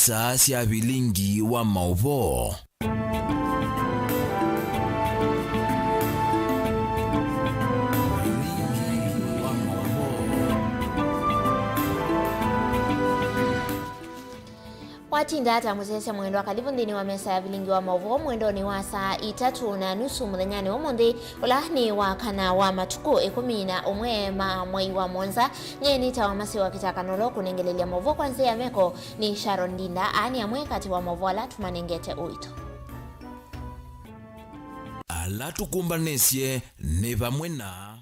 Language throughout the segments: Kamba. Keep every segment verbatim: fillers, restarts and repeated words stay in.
Saa sya vilingi wa maũvoo. Watinda ata mũsyaĩĩsya mwendwa? Karibu nthĩnĩ wa mesa ya vilingi wa maũvoo mwendonĩ wa saa itatũ na nusu mũthenyanĩ wa ũmũnthĩ, ũla nĩ wa kana wa matukũ ĩkũmi na ũmwe ma mwei wa mũonza. Nyie nĩtawa Masiwa Kĩtakanolo. Kũnengelelya maũvoo kwa nzĩa ya meko nĩ Sharon Ndinda. Aa nĩ amwe katĩ wa maũvoo ala tũmanengete ũito. Ala tũkũmbanĩsye nĩ vamwe na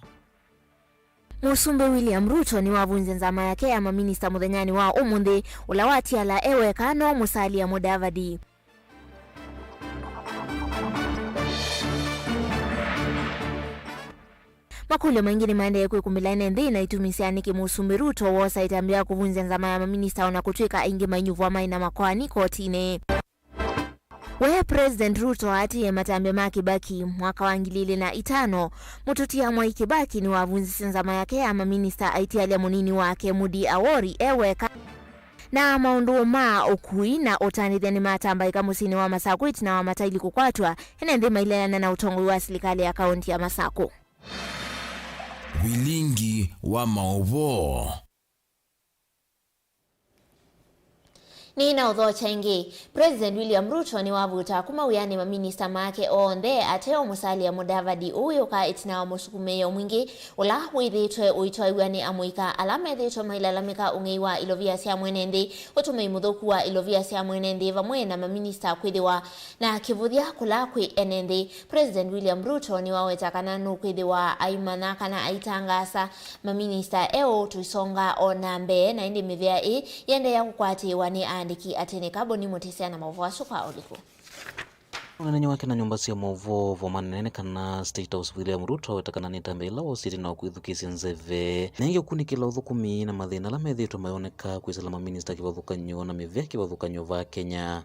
Mũsumbĩ William Ruto nĩwavunzya nzama yake ya maminista mũthenyanĩ wa ũmũnthĩ, ũla watiala e weka no Musalia Mudavadi. Makũlyo maingĩ nĩmaendee kwĩkumĩla ene nthĩ na itumi sya nĩkĩ Mũsumbĩ Ruto woosa ĩtambya ya kũvunzya nzama ya maminista, o na kũtw'ĩka aingĩ mainyuvwa maĩ na makoani kotinĩ. We President Ruto aatĩĩe matambya ma Kibaki mwaka wa ngili ilĩ na itano, mũtũtia Mwai Kibaki nĩwavunzisye nzama yake ya maminista aitialya mũnini wake Mudi Awori e weka. Na maũndũ ma ũkui na ũtandĩthya nĩmatambaĩka mũsyĩnĩ wa Masakũ ĩtina wa mataili kũkwatw'a, ene nthĩ maileana na ũtongoi wa silikalĩ ya kaũnti ya Masakũ. Vilingi wa maũvoo. Nĩ na ũthokya ĩngĩ. President William Ruto nĩwavuta kuma wĩanĩ maminista make onthe, ateo Musalia Mudavadi, ũũ wĩũka ĩtina wa mũsukumĩĩo mwingĩ ũla wĩthĩĩtwe ũitwaĩw'a nĩ amũika ala methĩĩtwe mailalamĩka ũng'ei wa ilovia sya mwene nthĩ, ũtũmĩi mũthũku wa ilovia sya mwene nthĩ, vamwe na maminista kwĩthĩwa na kĩvũthya kũla kwĩ ene nthĩ. President William Ruto nĩwaweta kana nũkwĩthĩwa aimanya kana aitangaasa maminista eũ tũisonga o na mbee, na ĩndĩ mĩvĩa ĩĩ yĩendeea kũkwatĩĩwa nĩ aandĩki atĩ nĩ kaboni mũtĩsya na maũvoo asu kwa ũliku. Mũneenany'a wake na nyũmba sya maũvoo vo manene nĩ kana State House William Ruto aweta kana nĩ ĩtambya yĩla wosie ĩtina wa kwĩthukĩĩsya nzeve na ĩngĩ kũkunĩkĩla ũthũkũmi na mathĩna ala methĩĩtwe mayoneka kwĩsĩla maminista kĩvathũkany'o na mĩvĩa kĩvathũkany'o vaa Kenya.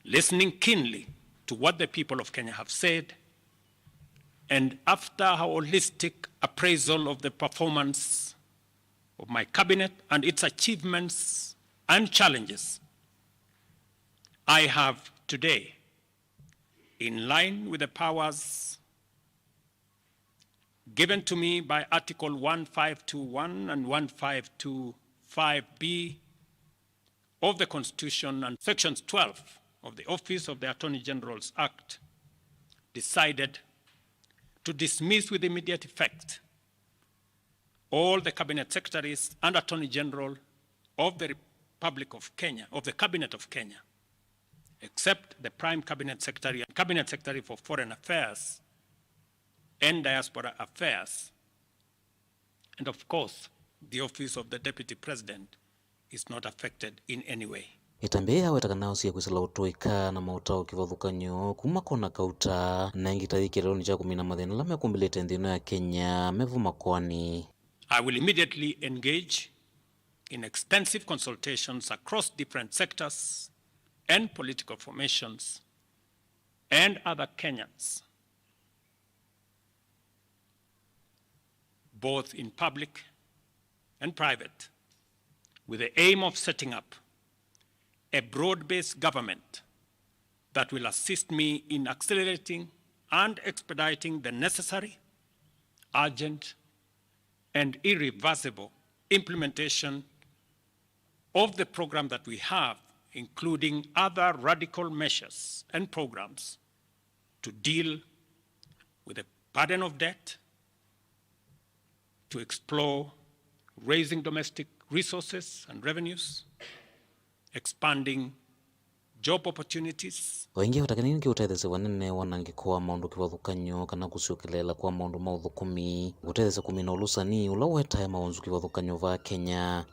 Listening keenly to what the people of Kenya have said, and after a holistic appraisal of the performance of my cabinet and its achievements and challenges, I have today, in line with the powers given to me by Article one five two one and one five two five B of the Constitution and Sections twelve of the Office of the Attorney General's Act, decided to dismiss with immediate effect all the Cabinet Secretaries and Attorney General of the Republic of Kenya, of the Cabinet of Kenya, except the Prime Cabinet Secretary and Cabinet Secretary for Foreign Affairs and Diaspora Affairs. And of course, the office of the Deputy President is not affected in any way. Ĩtambya yaweta kana aũsie kwĩsĩla ũtũĩka na maũtao kĩvathũkany'o kuma kona kauta, na ĩngĩ ta yĩ kĩeleelonĩ kya kũmina mathĩna ala mekũmbĩlĩte nthĩ ĩno ya Kenya me vo makoani. I will immediately engage in extensive consultations across different sectors and political formations and other Kenyans, both in public and private, with the aim of setting up a broad-based government that will assist me in accelerating and expediting the necessary, urgent, and irreversible implementation of the program that we have, including other radical measures and programs to deal with the burden of debt, to explore raising domestic resources and revenues, expanding job opportunities. O ĩngĩ, aweta kana nĩ kĩũtetheesya vanene wanangĩko wa maũndũ kĩvathũkany'o kana kũsyokeleela kwa maũndũ ma ũthũkũmi, kũtetheesya kũmina ũlũsani ũla ũetae maũnzu kĩvathũkany'o vaa Kenya.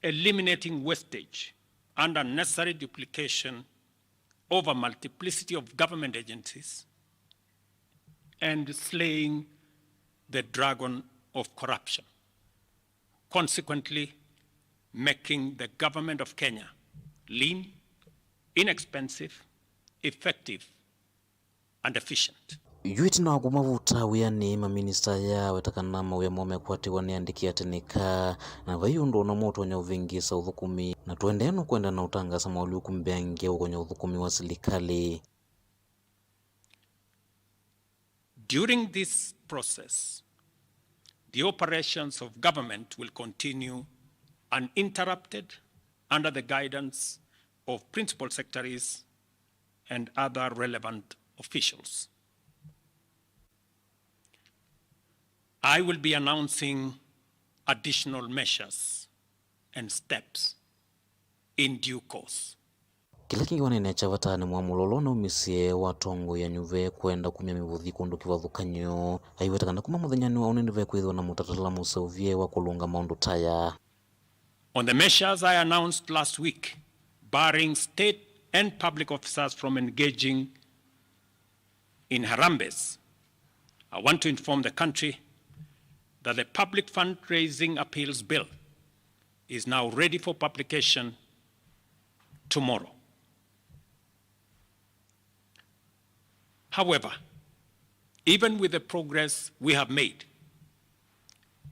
Eliminating wastage and unnecessary duplication of a multiplicity of government agencies and slaying the dragon of corruption, consequently making the government of Kenya lean, inexpensive, effective, and efficient. Yu ĩtina wa kuma vuta wĩanĩ, maminista aya aweta kana mawĩa moo mekwatĩwa nĩ andĩki a tene kaa, na vai ũndũ ona ũmwe ũtonya ũvĩngĩĩsa ũthũkũmi, na tũendee nũkwenda na ũtangaasa moalyũku mbeange ũkonya ũthũkũmi wa silikalĩ. During this process, the operations of government will continue uninterrupted under the guidance of principal secretaries and other relevant officials. I will be announcing additional measures and steps in due course. Kĩla kĩngĩ waneenea kya vata nĩ mwamũlo ũla ũnaumisye wa atongoi a nyuve kwenda kumya mĩvũthi kũndũ kĩvathũkany'o. Aiweta kana kuma mũthenyanĩ wa ũnĩ nĩvekwĩthĩwa na mũtatala mũseũvye wa kũlũnga maũndũ ta aya. On the measures I announced last week, barring state and public officers from engaging in harambes, I want to inform the country that the Public Fundraising Appeals Bill is now ready for publication tomorrow. However, even with the progress we have made,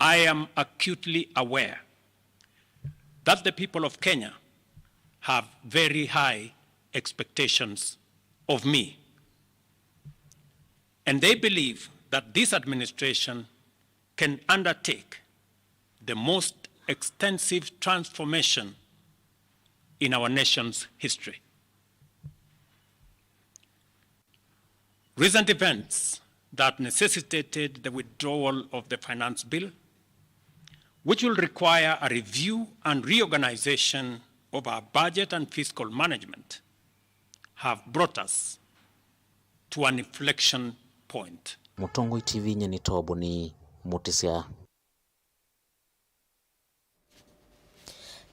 I am acutely aware that the people of Kenya have very high expectations of me, and they believe that this administration can undertake the most extensive transformation in our nation's history. Recent events that necessitated the withdrawal of the Finance Bill, which will require a review and reorganization of our budget and fiscal management, have brought us to an inflection point. Mũtongoi T V nyeni Toboni Mũtĩsya.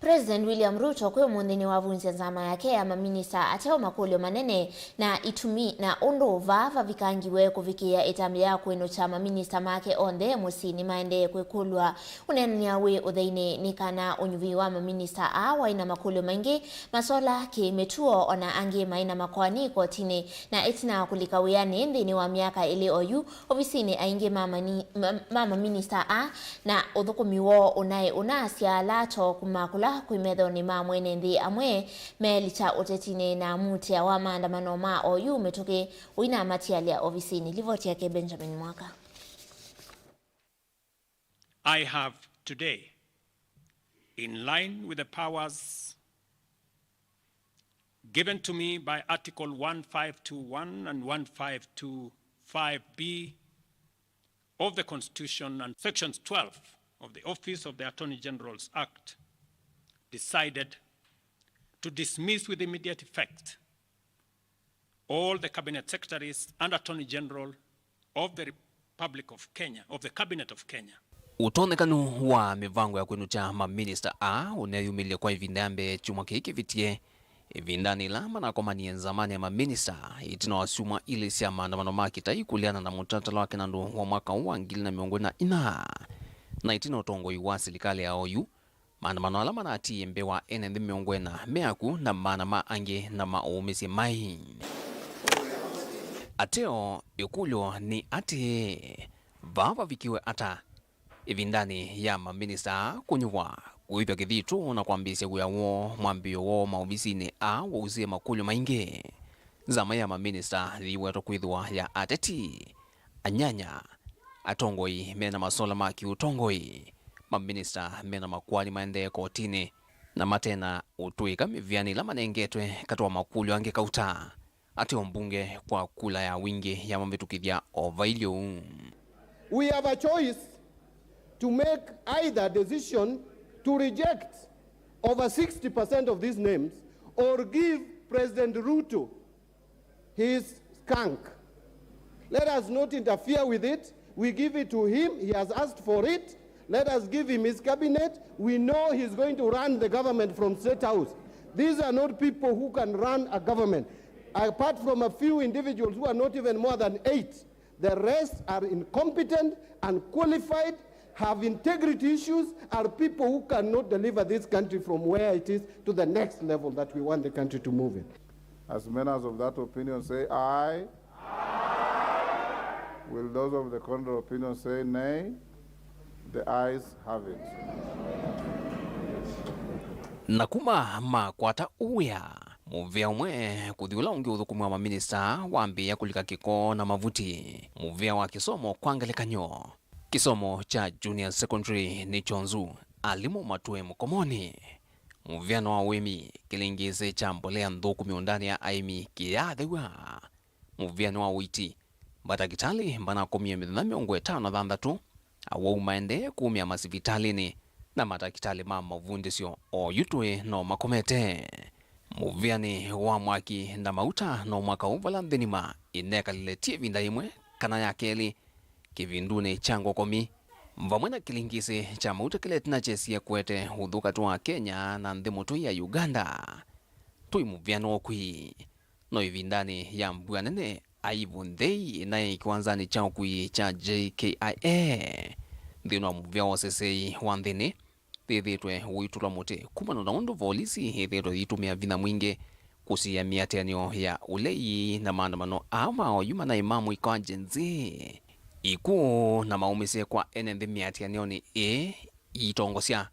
President William Ruto kwĩ ũmũnthĩ nĩwavunzya nzama yake ya maminista ateo makũlyo manene na itumi na ũndũ vaa vavikangiwe kũvikĩĩa ĩtambya ya kwĩnũkya maminista make onthe mũsyĩ nĩmaendee kwĩkũlw'a. Ũneenany'a wĩ ũtheinĩ nĩ kana ũnyuvi wa maminista aa waĩ na makũlyo maingĩ, masola kĩ-mĩtuo, o na angĩ maĩ na makoani ikotinĩ, na ĩtina wa kũlika wĩanĩ nthĩnĩ wa myaka ĩlĩ oyu, ovisinĩ aingĩ ma mani-, ma, ma maminista aa, na ũthũkũmi woo ũnaĩ ũnaasya ala atoo kuma kũla kwĩ methonĩ ma mwene nthĩ amwe meelika ũtetinĩ na mutia wa maandamano ma oyu mĩtũkĩ ũinamatialya ovisinĩ. Livoti yake Benjamin Mwaka. I have today, in line with the powers given to me by Article one five two one and one five two five B of the Constitution and Sections twelve of the Office of the Attorney General's Act, decided to dismiss with immediate effect all the Cabinet Secretaries and Attorney General of the Republic of Kenya, of the Cabinet of Kenya. Ũtonyekanu wa mĩvango ya kwĩnũkya maminista aa ũneeyumĩlile kwa ĩvinda ya mbee kyumwa kĩĩ kĩvĩtie, ĩvindanĩ yĩla manakomanie nzamanĩ ya maminista ĩtina wa syumwa ilĩ sya maandamano ma kĩtai kũleana na mũtalatala wa kĩnandũ wa mwaka ũũ wa ngili na mĩongo ĩna na ina, na ĩtina ũtongoi wa silikalĩ ya oyu. Maandamano ala manatiie mbee wa ene nthĩ mĩongo ĩna me akw'ũ na maana ma angĩ na maũũmĩsye mai. Ateo, ĩkũlyo nĩ atĩĩ, vaa vavikiwe ata ĩvindanĩ ya maminista kũnyuvwa, kũĩvya kĩthitũ na kwambĩĩsya wĩa woo mwambĩĩo woo maovisinĩ aa wausĩe makũlyo maingĩ? Nzama ya maminista yĩwetwa kwĩthĩwa ya ateti, anyanya, atongoi me na masola ma kĩũtongoi, maminista me na makoani maendee kotinĩ, na mate na ũtũĩka mĩvĩanĩ ĩla manengetwe katĩ wa makũlyo angĩ kauta, ateo mbunge kwa kula ya wingĩ yamavĩtũkĩthya o vailyĩ ũu. We have a choice to make either decision to reject over sixty percent of these names or give President Ruto his skunk. Let us not interfere with it. We give it to him. He has asked for it. Let us give him his cabinet. We know he's going to run the government from State House. These are not people who can run a government. Apart from a few individuals who are not even more than eight, the rest are incompetent, unqualified, have integrity issues, are people who cannot deliver this country from where it is to the next level that we want the country to move in. As many as of that opinion say aye. Aye. Will those of the contrary opinion say nay? The ayes have it. Na kuma makwata ũwĩa, mũvĩa ũmwe kũthi ũla ũngĩ ũthũkũmi wa maminista wambĩĩa kũlika kĩko na mavuti. Mũvĩa wa kĩsomo kwa ngelekany'o, kĩsomo kya junior secondary nĩ kyonzu, alimũ matũe mũkomonĩ. Mũvĩano wa ũĩmi, kĩlĩngĩĩsĩ kya mbolea nthũku mĩũndanĩ ya aĩmi kĩyaathew'a. Mũvĩano wa ũiiti, matakĩtalĩ manakomie mĩthenya mĩongo ĩtano na thanthatũ, awau maendee kũmĩa masivitalĩnĩ, na matakĩtalĩ ma mavundĩsyo oyu tũĩ no makomete. Mũvĩanĩ wa mwaki na mauta no mwaka ũũ vala nthĩ nima ĩnekalile ti ĩvinda yĩmwe kana ya kelĩ kĩvindunĩ kya ngokomi, vamwe na kĩlĩngĩĩsĩ kya mauta kĩla ĩtina kyesie kũete ũthũkatũ wa Kenya na nthĩ mũtũi ya Uganda. Tũi mũvĩano ũkwĩ. No ĩvindanĩ ya mbua nene, aivu nthei ĩnaĩ kĩwanzanĩ kya ũkui kya J K I A nthĩnĩ wa mũvĩa wa ũseseĩ wa nthĩnĩ, yĩthĩĩtwe ũitũlwa mũtĩ kumana na ũndũ volisi yĩthĩĩtwe yĩitũmĩa vinya mwingĩ kũsiĩa mĩatĩanĩo ya ũlei na maandamano aa ma oyu manaĩ ma mũika wa Gen Z. Ikuũ na maũmĩsye kwa ene nthĩ mĩatĩanĩonĩ ĩĩ iitongosya.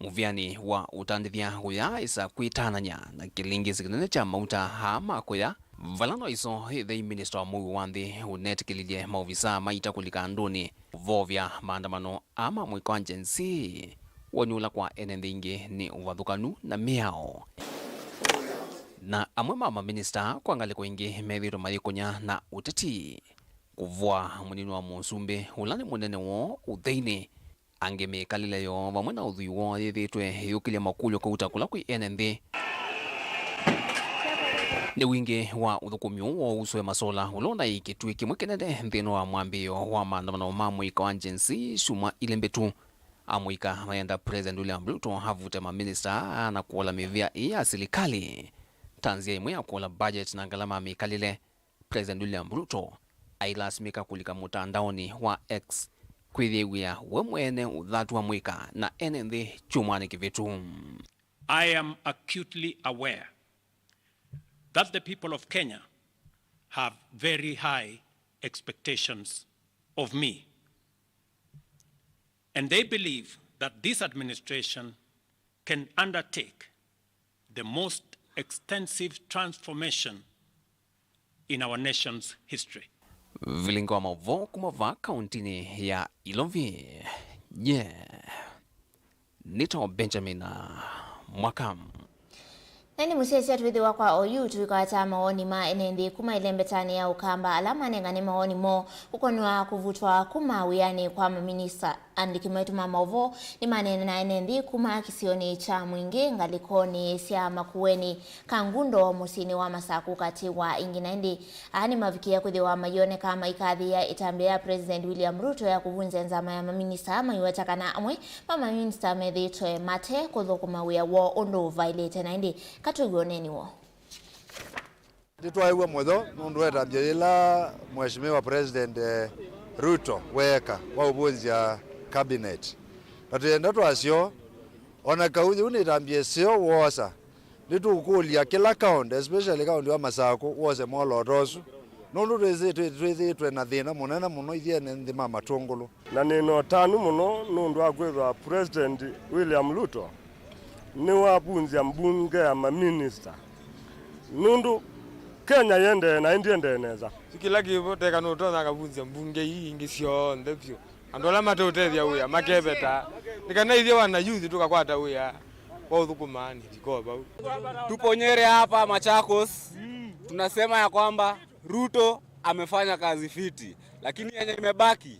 Mũvĩanĩ wa ũtandĩthya ũyaaĩsa kwĩtanany'a na kĩlĩngĩĩsĩ kĩnene kya mauta aa ma kũya, vala no ĩso ĩthei minista wa mũuo wa nthĩ ũnetĩkĩlilye maovisaa maita kũlika andũnĩ kũvovya maandamano aa ma mũika wa Gen Z. Woni ũla kwa ene nthĩ ingĩ nĩ ũvathũkanu na mĩao. Na amwe ma maminista kwa ngalĩko ingĩ methĩĩtwe mayĩkũnya na ũteti kũvoa mũnini wa mũsumbĩ ũla nĩ mũnene woo ũtheinĩ. Angĩ mĩkalĩle yoo vamwe na ũthwii woo yĩthĩĩtwe ĩyũkĩlya makũlyo kauta kũla kwĩ ene nthĩ. Nĩ wingĩ wa ũthũkũmi ũũ wa ũsũe masola ũla ũnaĩ kĩtuĩ kĩmwe kĩnene nthĩnĩ wa mwambĩĩo wa maandamano ma mũika wa Gen Z syumwa ilĩ mbĩtu. Amũika mayenda President William Ruto avute maminista aa na kũola mĩvĩa ĩĩ ya silikalĩ. Ta nzĩa ĩmwe ya kũola budget na ngalama ya mĩkalĩle, President William Ruto ailasimĩka kũlika mũtandaonĩ wa X kwĩyĩw'ĩa we mwene ũthatu wa mũika na ene nthĩ kyumwanĩ kĩvĩtu. I am acutely aware that the people of Kenya have very high expectations of me, and they believe that this administration can undertake the most extensive transformation in our nation's history. Vilingi wa maũvoo kuma vaa kauntinĩ ya Ilovi, nye nĩtawa Benjamin Mwaka. Na nĩ mũsyaĩĩsya twĩthĩwa kwa oyu tũikwata mawoni ma ene nthĩ kuma ĩlembetanĩ ya Ũkamba ala manengane mawoni moo kũkonwa kũvutwa kuma wĩanĩ kwa maminista. Andĩki maitũ ma maũvoo nĩmaneenana na ene nthĩ kuma kĩsionĩ kya Mwingĩ ngalĩkonĩ sya Makueni, Kangundo, mũsyĩnĩ wa Masakũ, katĩ wa ingĩ. Na ĩndĩ aa nĩmavikĩe kwĩthĩwa mayĩoneka maikathĩĩa ĩtambya ya President William Ruto ya kũvunzya nzama ya maminista, maiweta kana amwe ma maminista methĩĩtwe mate kũthũkũma wĩa woo ũndũ ũvaĩlĩte. Na ĩndĩ katwĩw'e ũneeni woo. Nĩtwaĩw'a mũyo nũndũ wa ĩtambya yĩla Mheshimiwa President, eh, Ruto weeka wa ũvũnzya cabinet. Na twĩenda twasyo, o na kau yĩu nĩ ĩtambya ĩseo woosa, nĩtũkũlya kĩla county, especially county wa Masakũ, wose mwolooto ũsu, nũndũ twĩsĩ-, twĩ-, twĩthĩĩtwe na thĩna mũnene mũno ithyĩ ene nthĩ ma Matũngũlũ. Na nĩ na ũtanu mũno nũndũ wa kwĩthwa President William Ruto nĩwavunzya mbunge ya maminista, nũndũ Kenya yĩendee na ĩndĩendee nesa. Yu kĩla kĩvo teka nũtonya akavunzya mbunge ii ingĩ syonthe vyũ. Andũ ala matũtethya wĩa makeveta, nĩ kana ithyĩ wana youth tũkakwata wĩa wa ũthũkũma nĩ thikoo vau. Tupo Nyeri hapa, Machakos, tunasema ya kwamba Ruto amefanya kazi fiti, lakini yenye imebaki,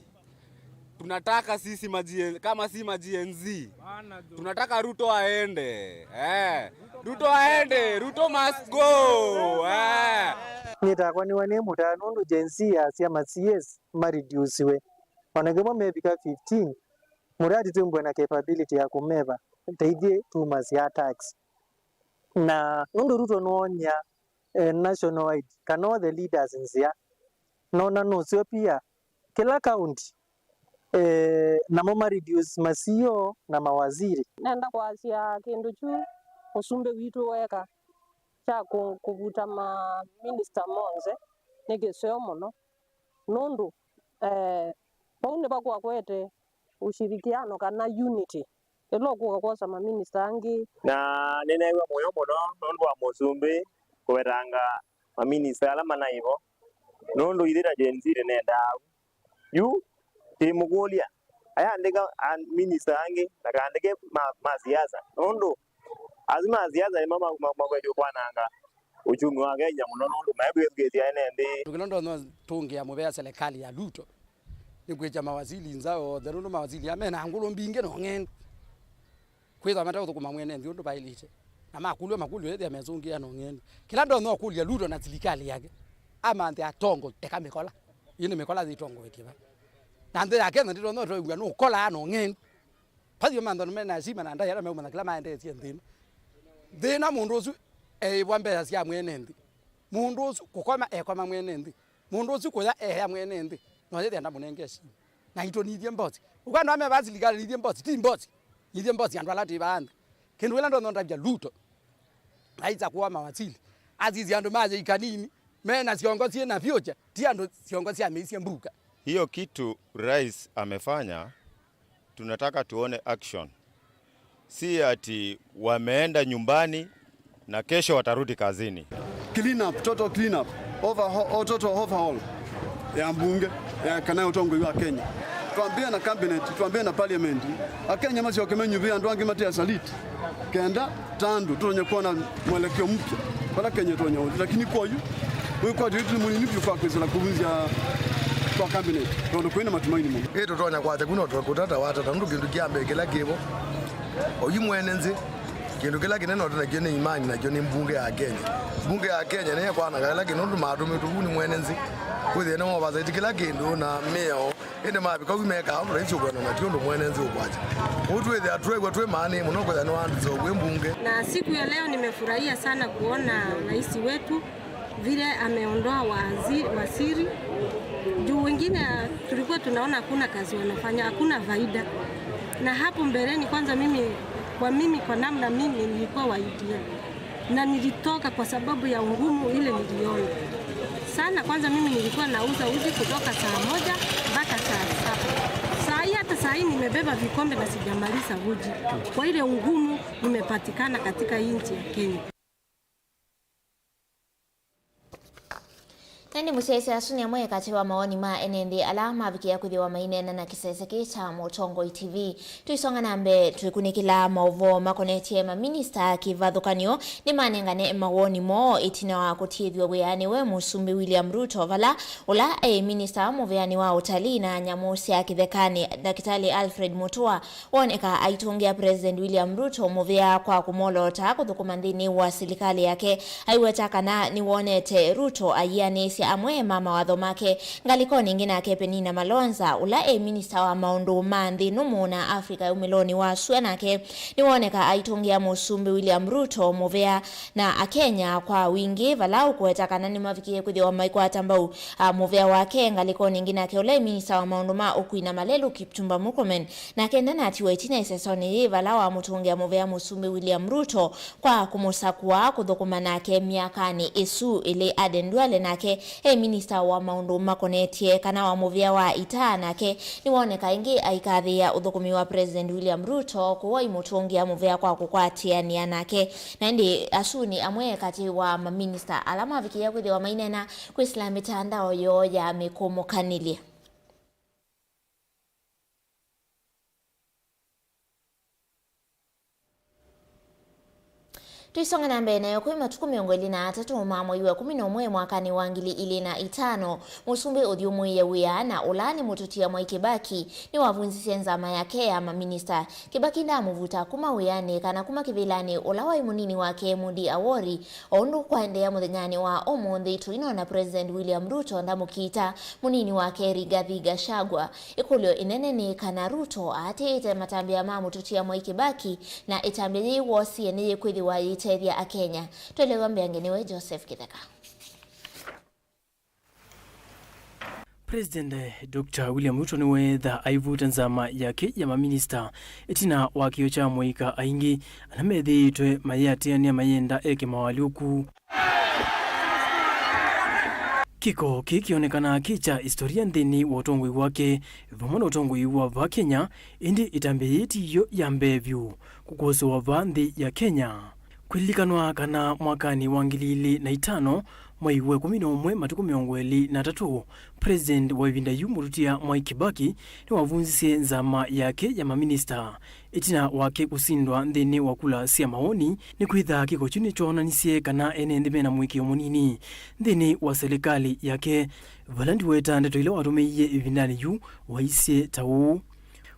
tunataka sisi ma G N, kama si ma G N Z, tunataka Ruto aende. Eh. Ruto aende, Ruto must go. Eh. Nyie takwa nĩwe nĩ mũtaa nũndũ Gen Z yasya ma C S ma reduciwe. O na kĩmwe mevika fifteen, mũtaa tũmbwe na capability ya kũmeva ta ithyĩ tumasya tax. Na nũndũ Ruto nĩwoonia, eh, national wide kana all the leaders nzĩa, nona nũseo pia kĩla county, eh, namo ma reduce ma C E O na mawaziri. Nenda kwasya kĩndũ kyu mũsumbĩ witũ weka kya kũ-, kũvuta ma minister monthe nĩ kĩseo mũno, nũndũ Eh, vau nĩvo kwakwete ushirikiano kana unity ĩla ũkũka kwosa maminista angĩ. Na nĩneew'a mũyo mũno nũndũ wa mũsumbĩ kũvetanga maminista ala manaĩ vo, nũndũ ithyĩ ta Gen Z nĩnendaa au. Yu tĩmũkũlya ayandĩka a-, minista angĩ, ndakandĩke ma, ma siasa, nũndũ asu ma siasa nĩmo ma, ma, makwendie kwananga uchumi wa Kenya mũno, nũndũ maĩkwĩthukĩĩsya ene nthĩ. Kĩla ndonya tũngĩa mũvea serikali ya Ruto nĩ kwĩkya mawasili nza onthe, nũndũ mawasili aa mena ngũlũ mbingĩ na ũng'endu. Kwĩthwa mate ũthũkũma mwene nthĩ ũndũ vaĩlĩte. Na makũlw'a makũlyo ethĩa mesũngĩa na ũng'endu. Kĩla ndonya ũkũlya Ruto na silikalĩ yake, amanthe atongoi, eka mĩkola. Ĩĩ nĩ mĩkola yĩtongoetye va? Na nthĩ ya Kenya ndĩtonya ũtwĩw'a nũkolaa na ũng'endu. Pathio manthano mena heshima na ndai ala meũmanya kĩla maendeesye nthĩ ĩno. Nthĩ ĩno mũndũ ũsu eĩvwa mbesa sya mwene nthĩ. Mũndũ ũsu kũkoma ekoma mwene nthĩ. Mũndũ ũsu kũya eya mwene nthĩ, no yĩthĩa ndamũnenge heshima. Na itũ nithye mbosi. Ũkwenda ame va silikalĩ nithye mbosi, ti mbosi. Nithye mbosi andũ ala twĩ vaa nthĩ. Kĩndũ kĩla ndonya ndavya Ruto, aisa kũa mawasili, asisye andũ ma yĩika nini, mena syongo syĩ na future, ti andũ syongo sya mĩisye mbuka. Hiyo kitu rais amefanya, tunataka tuone action. Si ati wameenda nyumbani na kesho watarudi kazini. Clean up, total clean up, overhaul, total overhaul ya mbunge ya kana ya ũtongoi wa Kenya. Twambĩe na cabinet, twambĩe na parliament. Akenya masyoke menyuvĩe andũ angĩ mate asaliti. Kenda ta andũ tũtonye kwona mwelekeo mpya vala Kenya ĩtonya ũthi, lakini kwa yu wĩkwatyo witũ nĩ mũnini vyũ kwa kwĩsĩla kũvunzya kwa cabinet, tondũ kwĩna matumaini mũno. Ĩ tũtonya kwasya kuna kũtata watata nũndũ kĩndũ kya mbee kĩla kĩvo oyu mwene nthĩ, kĩndũ kĩla kĩnene ũte nakyo nĩ imani, nakyo nĩ mbunge ya Kenya. Mbunge ya Kenya nĩyo ĩkwanaga kĩla kĩndũ nũndũ matũmĩtwe vu nĩ mwene nthĩ. Kwĩthĩa nĩ oversight kĩla kĩndũ na mĩao. Ĩndĩ mavika u mekaa ũndũ raisi ũkwenda na ti ũndũ mwene nthĩ ũkwasya. Ũu twĩthĩa twĩw'a twĩ maanĩi mũno kwĩthĩa nĩwandĩsya ũkwĩ mbunge. Na siku ya leo nimefurahia sana kuona rais wetu vile ameondoa wazi-, waziri. Juu wengine, ah, tulikuwa tunaona hakuna kazi wanafanya, hakuna faida. Na hapo mbeleni kwanza mimi, kwa mimi, kwa namna mimi nilikuwa wa U D A. Na nilitoka kwa sababu ya ugumu ile niliona sana. Kwanza mimi nilikuwa nauza uji kutoka saa moja mpaka saa saba. Saa hii, hata saa hii nimebeba vikombe na sijamaliza uji. Kwa ile ugumu nimepatikana katika hii nchi ya Kenya. Na ĩndĩ mũsyaĩĩsya asu nĩ amwe katĩ wa mawoni ma ene nthĩ ala mavikĩĩa kwĩthĩwa maineena na kĩsese kĩĩ kya Mũtongoi T V. Tũisonga na mbee, twĩkunĩkĩla maũvoo makonetye maminista kĩvathũkany'o nĩmanengane mawoni moo ĩtina wa kũtiĩthw'a wĩanĩ we Mũsumbĩ William Ruto, vala ũla e minista mũveanĩ wa ũtalii na nyamũ sya kĩthekanĩ, Ndakĩtalĩ Alfred Mutua, woneka aitũngĩa President William Ruto mũvea kwa kũmwolootaa kũthũkũma nthĩnĩ wa silikalĩ yake. Aiweta kana nĩwonete Ruto aianĩĩsya amwe ma mawatho make ngalĩkonĩ ĩngĩ nake Penina Malonza, ũla e minista wa maũndũ ma nthĩ nũmũ na Africa ya umĩlonĩ wa sua, nake nĩwoneka aitũngĩa Mũsumbĩ William Ruto mũvea na Akenya kwa wingĩ, vala ũkũweta kana nĩmavikĩie kwĩthĩwa maikwata mbau, a, mũvea wake ngalĩkonĩ ĩngĩ nake ũla e minista wa maũndũ ma ũkui na malelũ Kipchumba Murkomen. Nake ndanatiwa ĩtina ĩsesonĩ yĩĩ vala wamũtũngĩa mũvea Mũsumbĩ William Ruto kwa kũmũsakũa kũthũkũma nake myakanĩ ĩsu ĩlĩ. Aden Duale nake e minista wa maũndũ makonetye kana wa mũvĩa wa ita, nake nĩwoneka ĩngĩ aikathĩĩa ũthũkũmi wa President William Ruto, kũu aimũtũngĩa mũvea kwa kũkwatĩanĩa nake. Na ĩndĩ asu nĩ amwe katĩ wa maminista ala mavikĩĩa kwĩthĩwa maineena kwĩsĩla mĩtandao yoo ya mĩkũmũkanĩlye. Tũisonga na mbee nayo, kwĩ matukũ mĩongo ĩlĩ na atatũ ma mwei wa ĩkũmi na ũmwe mwakanĩ wa ngili ilĩ na itano, mũsumbĩ ũthyũmũĩe wĩa na ũla nĩ mũtũtia Mwai Kĩbaki nĩwavunzisye nzama yake ya maminista. Kĩbaki ndamũvuta kuma wĩanĩ kana kuma kĩvĩlanĩ ũla waĩ mũnini wake Mudi Awori, o ũndũ kwaendeea mũthenyanĩ wa ũmũnthĩ tũinona President William Ruto ndamũkiita mũnini wake Rigathi Gachagua. Ĩkũlyo ĩnene nĩ kana Ruto aatĩĩte matambya ma mũtũtia Mwai Kĩbaki, na ĩtambya yĩĩ woosie nĩyĩkwĩthĩwa yĩitethya Akenya. Twelewa mbeange nĩwe Joseph Kĩtheka. President, eh, Doctor William Ruto nĩweetha aivuta nzama yake ya maminista ĩtina wa kĩo kya amũika aingĩ ala methĩĩtwe mayĩatĩanĩa mayenda eke mawalyũku. Kĩko kĩĩ kĩonekanaa kĩ kya historia nthĩnĩ wa ũtongoi wake vamwe na ũtongoi wa vaa Kenya, ĩndĩ ĩtambya yĩĩ ti yo ya mbee vyũ kũkosewa vaa nthĩ ya Kenya. Kwĩlilikanwa kana mwakanĩ wa ngili ilĩ na itano, mwei wa ĩkũmi na ũmwe, matukũ mĩongo ĩlĩ na atatũ, President wa ĩvinda yu mũtũtia Mwai Kibaki nĩwavunzisye nzama yake ya maminista ĩtina wake kũsindwa nthĩnĩ wa kula sya mawoni, nĩkwĩtha kĩko kyu nĩkyoonanisye kana ene nthĩ mena mũĩkĩĩo mũnini nthĩnĩ wa selekalĩ yake, vala ndiweta ndeto ila watũmĩie ĩvindanĩ yu waisye ta ũũ: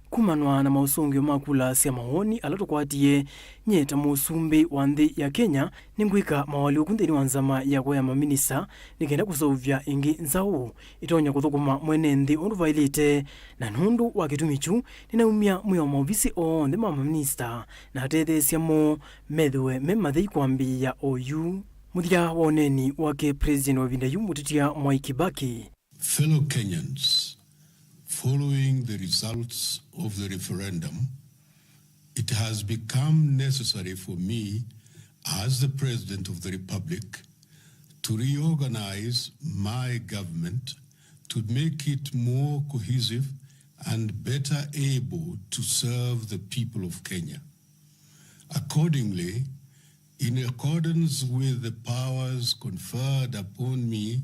Kumanwa na maũsũngĩo ma kula sya mawoni ala tũkwatie, nyie ta mũsumbĩ wa nthĩ ya Kenya, nĩngwĩka mawalyũku nthĩnĩ wa nzama yakwa ya maminista nĩ kenda kũseũvya ĩngĩ nzaũ ĩtonya kũthũkũma mwene nthĩ ũndũ vaĩlĩte, na nũndũ wa kĩtumi kyu, nĩnaumya mwĩao maovisi onthe ma maminista na atetheesya moo methĩwe me mathei kwambĩĩa oyu. Mũthya wa ũneeni wake, President wa ĩvinda yu mũtĩtya Mwai Kibaki. Fellow Kenyans, following the results of the referendum, it has become necessary for me, as the President of the Republic, to reorganize my government to make it more cohesive and better able to serve the people of Kenya. Accordingly, in accordance with the powers conferred upon me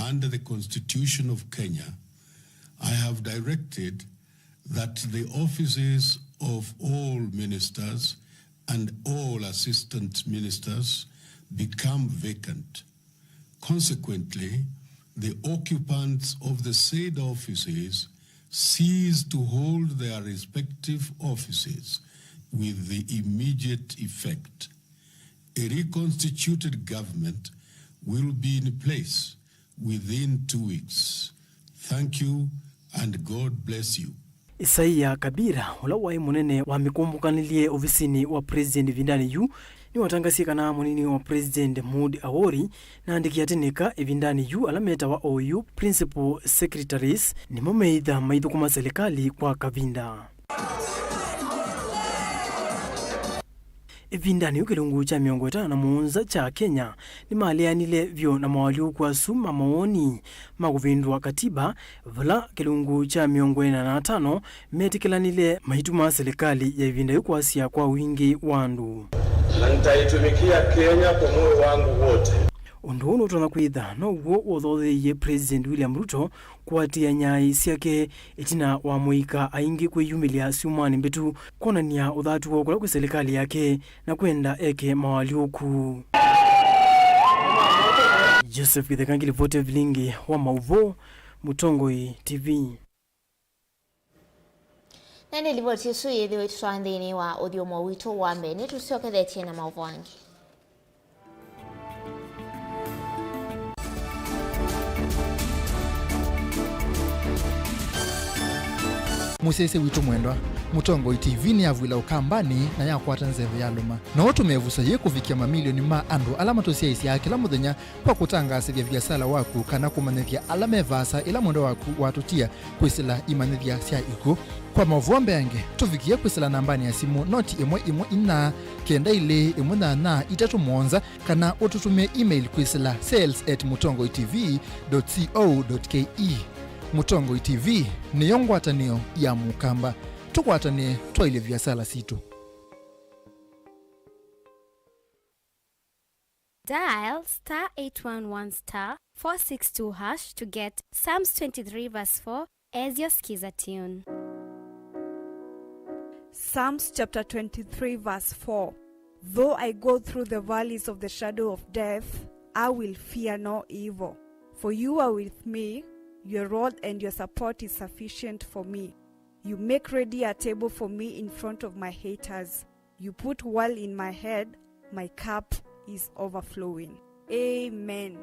under the Constitution of Kenya, I have directed that the offices of all ministers and all assistant ministers become vacant. Consequently, the occupants of the said offices cease to hold their respective offices with the immediate effect. A reconstituted government will be in place within two weeks. Thank you and God bless you. Isaia Kabira, ũla waĩ mũnene wa mĩkũmbũkanĩlye ovisinĩ wa president ĩvindanĩ yu, nĩwatangasie kana mũnini wa president Moody Awori na andĩki atĩ nĩka ĩvindanĩ yu ala metawa oyu principal secretaries nĩmo meĩtha maithũkũma selekalĩ kwa kavinda. Ĩvindanĩ yu kĩlungu kya mĩongo ĩtano na mũonza kya Kenya nĩmaleanile vyũ na mawalyũku asu ma mawoni ma kũvĩndũa katiba, vala kĩlungu kya mĩongo ĩna na atano metĩkĩlanile maituma silikalĩ ya ĩvinda yu kwasya kwa wingĩ wa andũ. Na nitaitumikia Kenya kwa moyo wangu wote. Ũndũ ũũ nũtonya kwĩtha now'o wothotheeie President William Ruto kũatĩĩa nyaaĩ syake ĩtina wa mũika aingĩ kwĩyumĩlya syumwanĩ mbĩtu kwonany'a ũthatu woo kũla kwĩ silikalĩ yake na kwenda eke mawalyũku. Joseph Gĩtheka, ngilivoti ya vilingi wa maũvoo, Mũtongoi T V. Na nĩ livoti ĩsu yĩthĩwe ĩtũtwaa nthĩnĩ wa ũthyũmũo witũ wa mbee. Nĩtũsyokethetye na maũvoo angĩ. Mũsyaĩĩsya witũ mwendwa, Mũtongoi T V nĩyavw'ĩla Ũkambanĩ na yakwata nzeve ya lũma. No ũtũme ĩvuso yĩĩ kũvikĩa mamilioni ma andũ ala matũsyaĩĩsyaa kĩla mũthenya kwa kũtangaasĩthya viasala waku kana kũmanyĩthya ala me vaasa ĩla mwendwa waku watũtia kwĩsĩla imanyĩthya sya ikw'ũ. Kwa maũvoo mbeange, tũvikĩe kwĩsĩla nambanĩ ya simũ noti ĩmwe ĩmwe inya, kenda ilĩ ĩmwe nyanya itatũ mũonza, kana ũtũtũmĩe email kwĩsĩla sales at mũtongoi T V dot co dot K E. Mũtongoi T V nĩyo ngwatanĩo ya Mũkamba. Tũkwatanĩe twaĩlye viasala sitũ. Dial star eight one one star four six two hash to get Psalms twenty-three verse four as your Skiza tune. Psalms chapter twenty-three verse four. Though I go through the valleys of the shadow of death, I will fear no evil. For you are with me, your rod and your support is sufficient for me. You make ready a table for me in front of my haters. You put oil in my head, my cup is overflowing. Amen.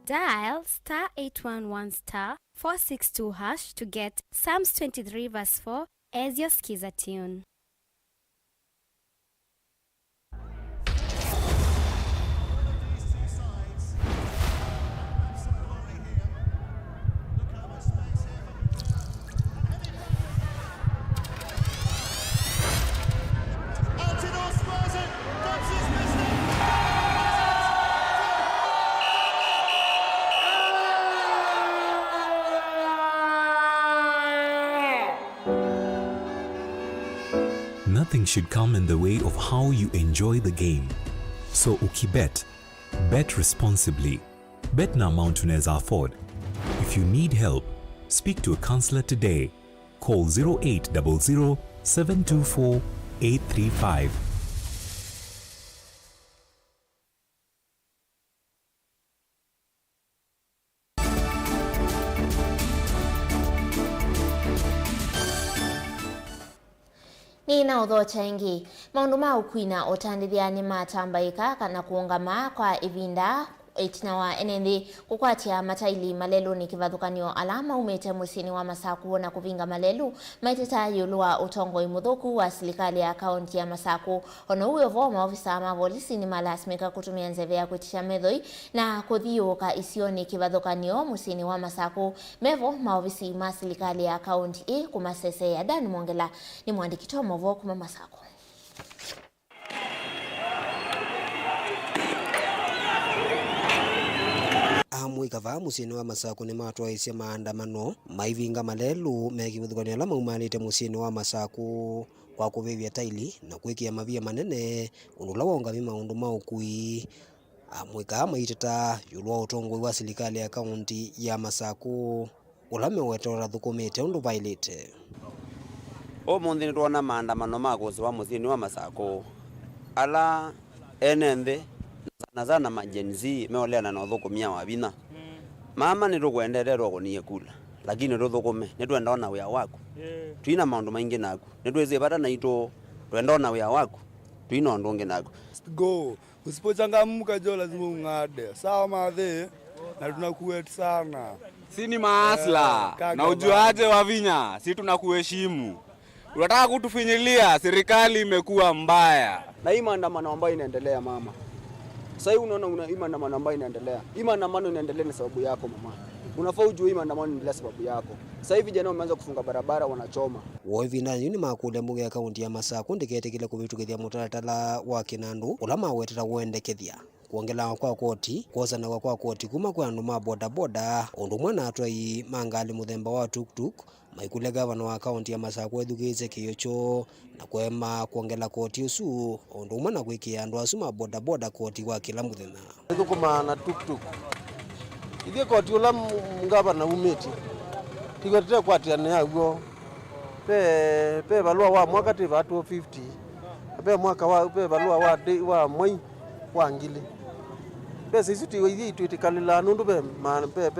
Dial star eight one one star four six two hash to get Psalms twenty-three verse four as your Skiza tune. should come in the way of how you enjoy the game. So ukibet, bet responsibly. Bet na amount unaweza afford. If you need help, speak to a counselor today. Call zero eight double zero, seven two four, eight three five. Nĩnaũthokya ĩngĩ. Maũndũ ma ũkui na ũtandĩthya nĩmatambaĩka kana kũũngama kwa ĩvinda ĩtina wa ene nthĩ kũkwatya mataili malelũnĩ kĩvathũkany'o ala maumĩte mũsyĩnĩ wa Masakũ na kũvinga malelũ maiteta ĩũlũ wa ũtongoi mũthũku wa silikalĩ ya kaũnti ya Masakũ. O na ũu wĩ o vo, maovisa ma volisi nĩmalasimĩka kũtũmĩa nzeve ya kwĩtĩsya methoi na kũthiũũka isionĩ kĩvathũkany'o mũsyĩnĩ wa Masakũ. Me vo maovisi ma silikalĩ ya kaũnti ĩ kũmaseseea. Dan Mwongela nĩ mũandĩki wa maũvoo kuma Masakũ. Amũika vaa mũsyĩnĩ wa Masakũ nĩmatwaĩĩsye maandamano maivinga malelũ me kĩvathũkany'o ala maumanĩte mũsyĩnĩ wa Masakũ kwa kũvĩvya taili na kwĩkĩa mavia manene, ũndũ ũla waũngamie maũndũ ma ũkui. Amũika aa maiteta ĩũlũ wa ũtongoi wa silikalĩ ya kaũnti ya Masakũ, ũla meweta ũtathũkũmĩte ũndũ vaĩlĩte. Ũmũnthĩ nĩtwona maandamano ma kũsĩwa mũsyĩnĩ wa Masakũ, ala ene nthĩ, na sana sana ma Gen Z, meũleana na ũthũkũmĩa wa vinya. Mama, nĩtũkwendete, twakũnie kula, lakini tũthũkũme, nĩtwenda ona wĩa waku. Twĩna maũndũ maingĩ naku, nĩtwĩsĩ vata naitũ, twenda ona wĩa waku, twĩna ũndũ ũngĩ naku. Go. Usipochangamka jo, lazima ung'ade. Sawa mathe, na tunakuwet sana. Si ni maasla, eh, na ujuaje Wavinya, si tunakuheshimu. Unataka kutufinyilia, serikali imekuwa mbaya. Na hii maandamano ambayo inaendelea, mama. Sasa hii unaona una, hii maandamano ambayo inaendelea. Hii maandamano inaendelea ni sababu yako, mama. Unafaa ujue hii maandamano inaendelea sababu yako. Sasa hivi vijana wameanza kufunga barabara, wanachoma. Woo ĩvindanĩ yĩu nĩmakũlya mbunge ya kaũnti ya Masakũ ndĩketĩkĩle kũvĩtũkĩthya mũtalatala wa kĩnandũ ũla mawetete wendekethya kwongelawa kwa koti, kwosanaw'a kwa koti kuma kwĩ andũ ma bodaboda, ũndũ ũmwe na atwai ma ngalĩ mũthemba wa tuk-tuk, maikũlya ngavana wa kaũnti ya Masakũ ethukĩĩsye kĩĩo kyoo na kũema kwongela koti ũsu, o ũndũ ũmwe na kwĩkĩa andũ asu ma bodaboda koti wa kĩla mũthenya. Nĩthũkũmaa na tuk-tuk. Ithyĩ koti ũla m-, ngavana umĩtye, tĩw'a tũtekwatĩanĩa w'o. Ve, ve valũa wa mwaka twĩvaa two fifty. Ve mwaka wa, ve valũa wa day, wa mwei wa ngili. Mbesa isu tĩw'a ithyĩ itwĩtĩkalĩlaa nũndũ ve ma-, ve,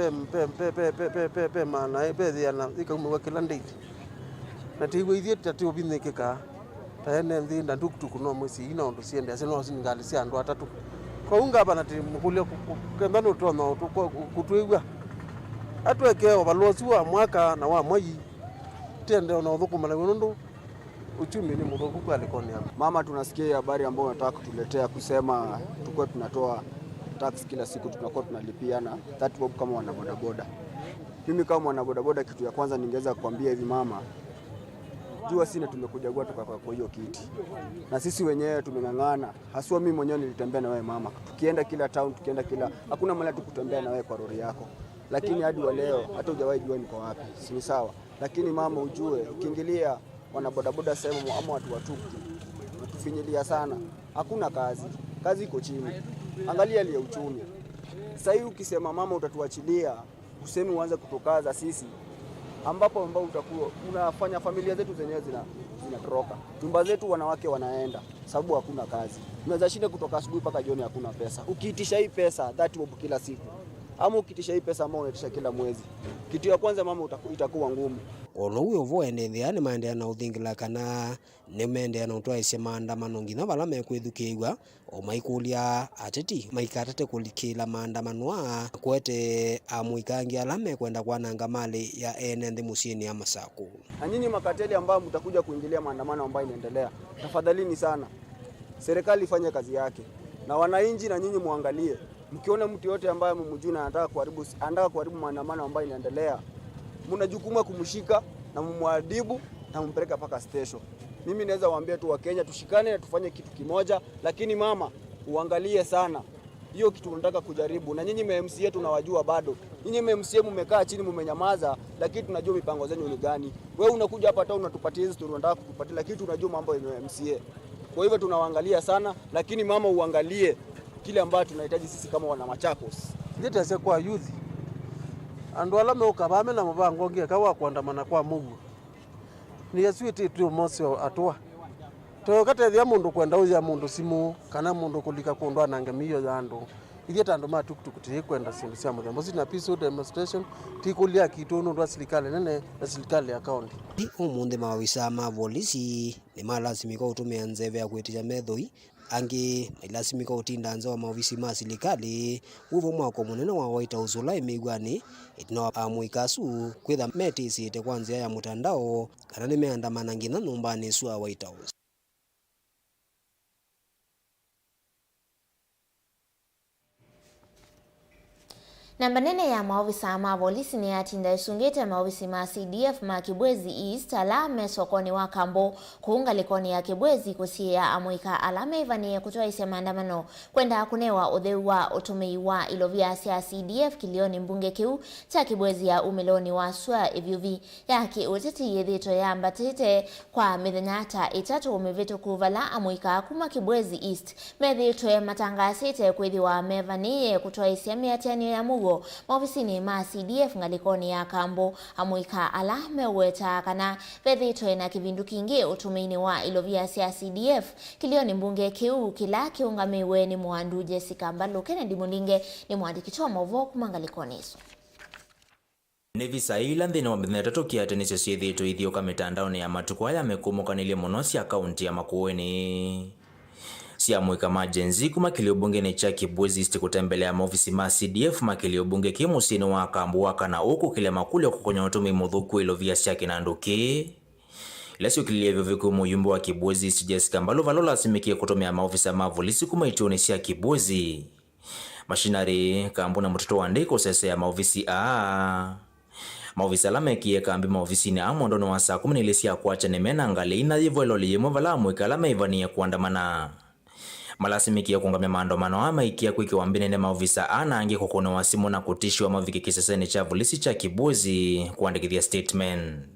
ve, ve maana, ve yĩana ĩkaumĩw'a kĩla ndĩthi. Na tĩw'a ithyĩ ta tĩũvinyĩkĩkaa. Ta ene nthĩ na ndukutuku no mũsyĩ ina ũndũ siendeasya, no ngalĩ sya andũ atatũ. Kwoou ngavana tĩmũkũlya kũ-, kũ-, kenda nũtonya ũtũ-, kũ-, kũtwĩw'a. Atwekee ũvalũa ũsu wa mwaka na wa mwei. Tĩendee ona ũthũkũma naw'o nũndũ uchumi nĩ mũthũku kwalĩkonĩ ya. Mama, tunasikia hii habari ambayo unataka kutuletea kusema tukuwe tunatoa tax kila siku, tunakuwa tunalipiana thirty bob kama wanabodaboda. Mimi kama mwanabodaboda, kitu ya kwanza ningeweza kuambia hivi mama, jua sisi tumekuchagua tukakaa kwa hiyo kiti. Na sisi wenyewe tumeng'ang'ana, haswa mimi mwenyewe nilitembea na wewe mama. Tukienda kila town, tukienda kila, hakuna mahali tukutembea na wewe kwa lori yako. Lakini hadi wa leo, hata hujawahi jua niko wapi. Si ni sawa? Lakini mama, ujue, ukiingilia wanabodaboda sehemu ama watu wa tuktuk, unatufinyilia sana. Hakuna kazi. Kazi iko chini. Angalia hali ya uchumi. Sasa hii ukisema mama utatuachilia, usemi uanze kutukaza sisi, ambapo, ambao utakuwa unafanya familia zetu zenyewe zina-, zinatoroka. Nyumba zetu wanawake wanaenda, sababu hakuna kazi. Unaweza shinda kutoka asubuhi mpaka jioni, hakuna pesa. Ukiitisha hii pesa, thirty bob kila siku. Ama ukiitisha hii pesa ambayo unaitisha kila mwezi. Kitu ya kwanza mama utaku-, itakuwa ngumu. O na ũu wĩ o vo, ene nthĩ aa nĩmaendeea na ũthingila kana nĩmeendeea na ũtwaĩsya maandamano nginya vala mekwĩthukĩĩw'a, o maikũlya ateti maikatate kũlikĩĩla maandamano aa, kwete amũika angĩ ala mekwenda kwananga malĩ ya ene nthĩ mũsyĩnĩ ya Masakũ. Na nyinyi makateli ambao mtakuja kuingilia maandamano ambayo inaendelea, tafadhalini sana, serikali ifanye kazi yake, na wananchi na nyinyi muangalie. Mkiona mtu yote ambaye mumjui na anataka kuharibu, anataka kuharibu maandamano ambayo inaendelea, mna jukumu ya kumshika na mumwadhibu na mumpeleke mpaka station. Mimi naweza waambia tu Wakenya tushikane na tufanye kitu kimoja, lakini mama, uangalie sana. Hiyo kitu tunataka kujaribu. Na nyinyi ma M C A tunawajua bado. Nyinyi ma M C A mmekaa chini, mmenyamaza, lakini tunajua mipango zenyu ni gani. Wewe unakuja hapa town unatupatia hizi story unataka kutupatia, lakini tunajua mambo yenye M C A. Kwa hivyo tunawaangalia sana, lakini mama, uangalie kile ambacho tunahitaji sisi kama wana Machakos. Ndĩtesya kwa youth, andũ ala meũka vaa me na mũvango ũngĩ eka wa kũandamana kwa mũuo. Nĩ asu ĩtĩtw'e ũmosyo atũa. Tũyũka tethĩa mũndũ kwenda ũya mũndũ simũ, kana mũndũ kũlika kũndũ anange mĩio ya andũ. Ithyĩ ta andũ ma tuktuk tũyĩkwenda syĩndũ sya mũthemba ũsu, na peaceful demonstration ti kũlya kitũ nũndũ wa silikalĩ nene na silikalĩ ya kaũntĩ. Ũmũnthĩ maovisaa ma volisi nĩmalasimĩka ũtũmĩa nzeve ya kwĩtĩkya methoi. Angĩ mailasimĩka ũtinda nza wa maovisi ma silikalĩ wĩ vo mwako mũnene wa White House ũla wĩ mĩw'anĩ, ĩtina wa amũika asu kwĩtha metĩsĩte kwa nzĩa ya mũtandao kana nĩmeandamana nginya nyũmbanĩ ĩsu ya White House. Namba nene ya maovisa ma volisi nĩyatinda ĩsungĩte maovisi ma C D F ma Kibwezi East ala me sokonĩ wa Kambo kũu ngalĩkonĩ ya Kibwezi kũsiĩĩa amũika ala meĩvanĩe kũtwaĩsya maandamano kwenda kũnewa ũtheu wa ũtũmĩi wa ilovia sya C D F kĩlĩonĩ mbunge kĩu kya Kibwezi ya umĩlonĩ wa sua ĩvyũvi ya kĩũteti yĩthĩĩtwe yambatĩte kwa mĩthenya ta ĩtatũ mĩvĩtũku, vala amũika kuma Kibwezi East methĩĩtwe matangaasĩte kwĩthĩwa mevanĩĩe kũtwaĩsya mĩatĩanĩo ya mũuo maovisinĩ ma C D F ngalĩkonĩ ya Kambo. Amũika ala meũwetaa kana vethĩĩtwe na kĩvindu kingĩ ũtũmĩinĩ wa ilovia sya C D F kĩlĩonĩ mbunge kĩu kĩla kĩũngamĩwe nĩ mũandu Jessica Mbalu. Kennedy Mũlinge nĩ mũandĩki wa maũvoo kuma ngalĩkonĩ ĩsu. Nĩ visa ila nthĩnĩ wa mĩthenya ĩtatũ kĩate nĩsyo syĩthĩĩtwe ithiũka mĩtandaonĩ ya matukũ aya mekũmũkanĩlye mũno sya kaunti ya Makueni. Sya amũika ma Gen Z kuma kĩlĩo mbungenĩ kya Kibwezi East kũtembelea maovisi ma C D F ma kĩlĩo mbunge kĩ mũsyĩnĩ wa Kambo wa kana ũkũkĩlya makũlyo kũkonya ũtũmĩi mũthũku wa ilovia sya kĩnandũ kĩĩ, ila syũkĩlilye vyũvĩ kwĩ mũyumbe wa Kibwezi East Jessica Mbalu vala ũlasimĩkie kũtũmĩa maovisa ma volisi kuma ituonĩ sya Kibwezi. Mashinarĩ, Kambo na mũtitũ wa Ndei kũsesea maovisi aa. Maovisa ala mekie kambi maovisinĩ aa mwendonĩ wa saa kũmi na ilĩ sya kwakya nĩmena ngalĩ ina yĩvo ĩloli yĩmwe vala amũika ala meĩvanĩe kũandamana. Malasimĩkie kũngamya maandamano aa maikia kwĩkĩwa mbĩnĩ nĩ maovisa aa na angĩ kũkũnĩwa simũ na kũtishwa mavike kĩsesenĩ kya volisi kya Kibwezi kũandĩkĩthya statement.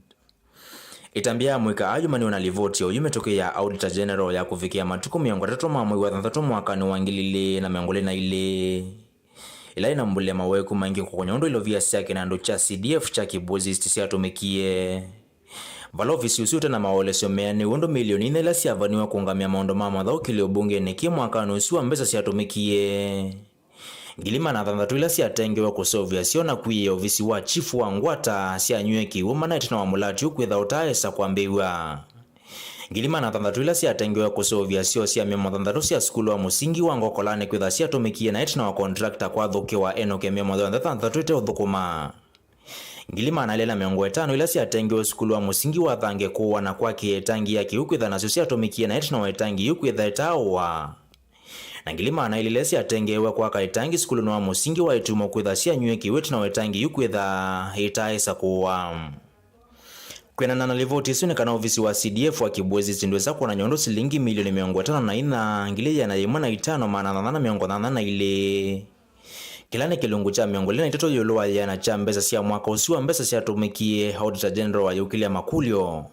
Ĩtambya ya amũika aa yumaniwe na livoti ya ũyu mĩtũkĩ ya Auditor General ya kũvikĩa matukũ mĩongo ĩtatũ ma mwei wa thanthatũ mwakanĩ wa ngili ilĩ na mĩongo ĩlĩ na ilĩ, ĩla ĩnambũlile maweku maingĩ kũkonya ũndũ ilovia sya kĩnandũ kya C D F kya Kibwezi East syatũmĩkie. Vala ovisi ũsu ũte na maolesyo meanĩu ũndũ milioni inya ila syavaniwe kũngamĩa maũndũ ma mathaũkĩlyo mbungenĩ kĩ mwakanĩ ũsu wa mbesa syatũmĩkie. Ngili maana thanthatũ ila syatengewe kũseũvya syo na kwiĩa ovisi wa chifu wa ngwata syanywie kĩw'ũ mana ĩtina wa mũlati ũkwĩtha ũtaaĩsa kwambĩĩw'a. Ngili maana thanthatũ ila syatengewe kũseũvya syo sya mĩomo thanthatũ sya sukulu wa mũsingi wa Ngokola nĩkwĩtha syatũmĩkie na ĩtina wa contractor kwathũkĩwa enoke mĩomo yonthe thanthatũ ĩteũthũkũma. Ngili maana elĩ na mĩongo ĩtano ila syatengewe sukulu wa mũsingi wa Thange kũũa na kwakĩĩa ĩtangi ya kĩw'ũ kwĩtha nasyo syatũmĩkie na ĩtina wa ĩtangi yĩu kwĩtha ĩtaaũa. Na ngili maana ilĩ ila syatengeewe kwaka ĩtangi sukulunĩ wa mũsingi wa Ĩtumo kwĩtha syanywie kĩw'ũ ĩtina wa ĩtangi yu kwĩtha ĩtaaĩsa kũũa. Kwĩanana na livoti ĩsu, nĩ kana ovisi wa C D F wa Kibwezi East ndwĩsa kwonany'a ũndũ silingi milioni mĩongo ĩtano na inya, ngili ĩana yĩmwe na itano, maana thantha na mĩongo thantha na ilĩ, kĩla nĩ kĩlungu kya mĩongo ĩlĩ na itatũ ĩũlũ wa ĩana kya mbesa sya mwaka ũsu wa mbesa syatũmĩkie, Auditor General ayũkĩlya makũlyo.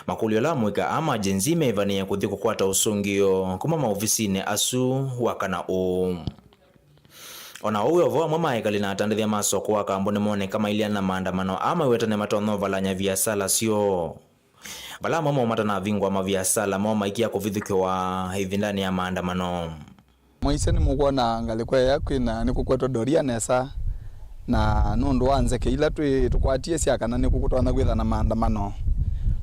Makũlyo ala amũika aa ma Gen Z meĩvanĩe kũthi kũkwata ũsũngĩo kuma maovisinĩ asu wa kana ũũ. O na ũu wĩ o vo, amwe ma ekali na atandĩthya ma soko wa Kambo nĩmoneka mailyana na maandamano aa maiweta nĩmatonya ũvalany'a viasala syoo, vala amwe moo matanavingũa maviasala moo maikĩa kũvithũkĩwa ĩvindanĩ ya maandamano. Mwaisye nĩmũkwona ngalĩko ĩya kwĩna nĩkũkwetwe doria nesa, na nũndũ wa nzeke ila twĩ tũkwatie sya kana nĩkũkũtonya kwĩtha na maandamano,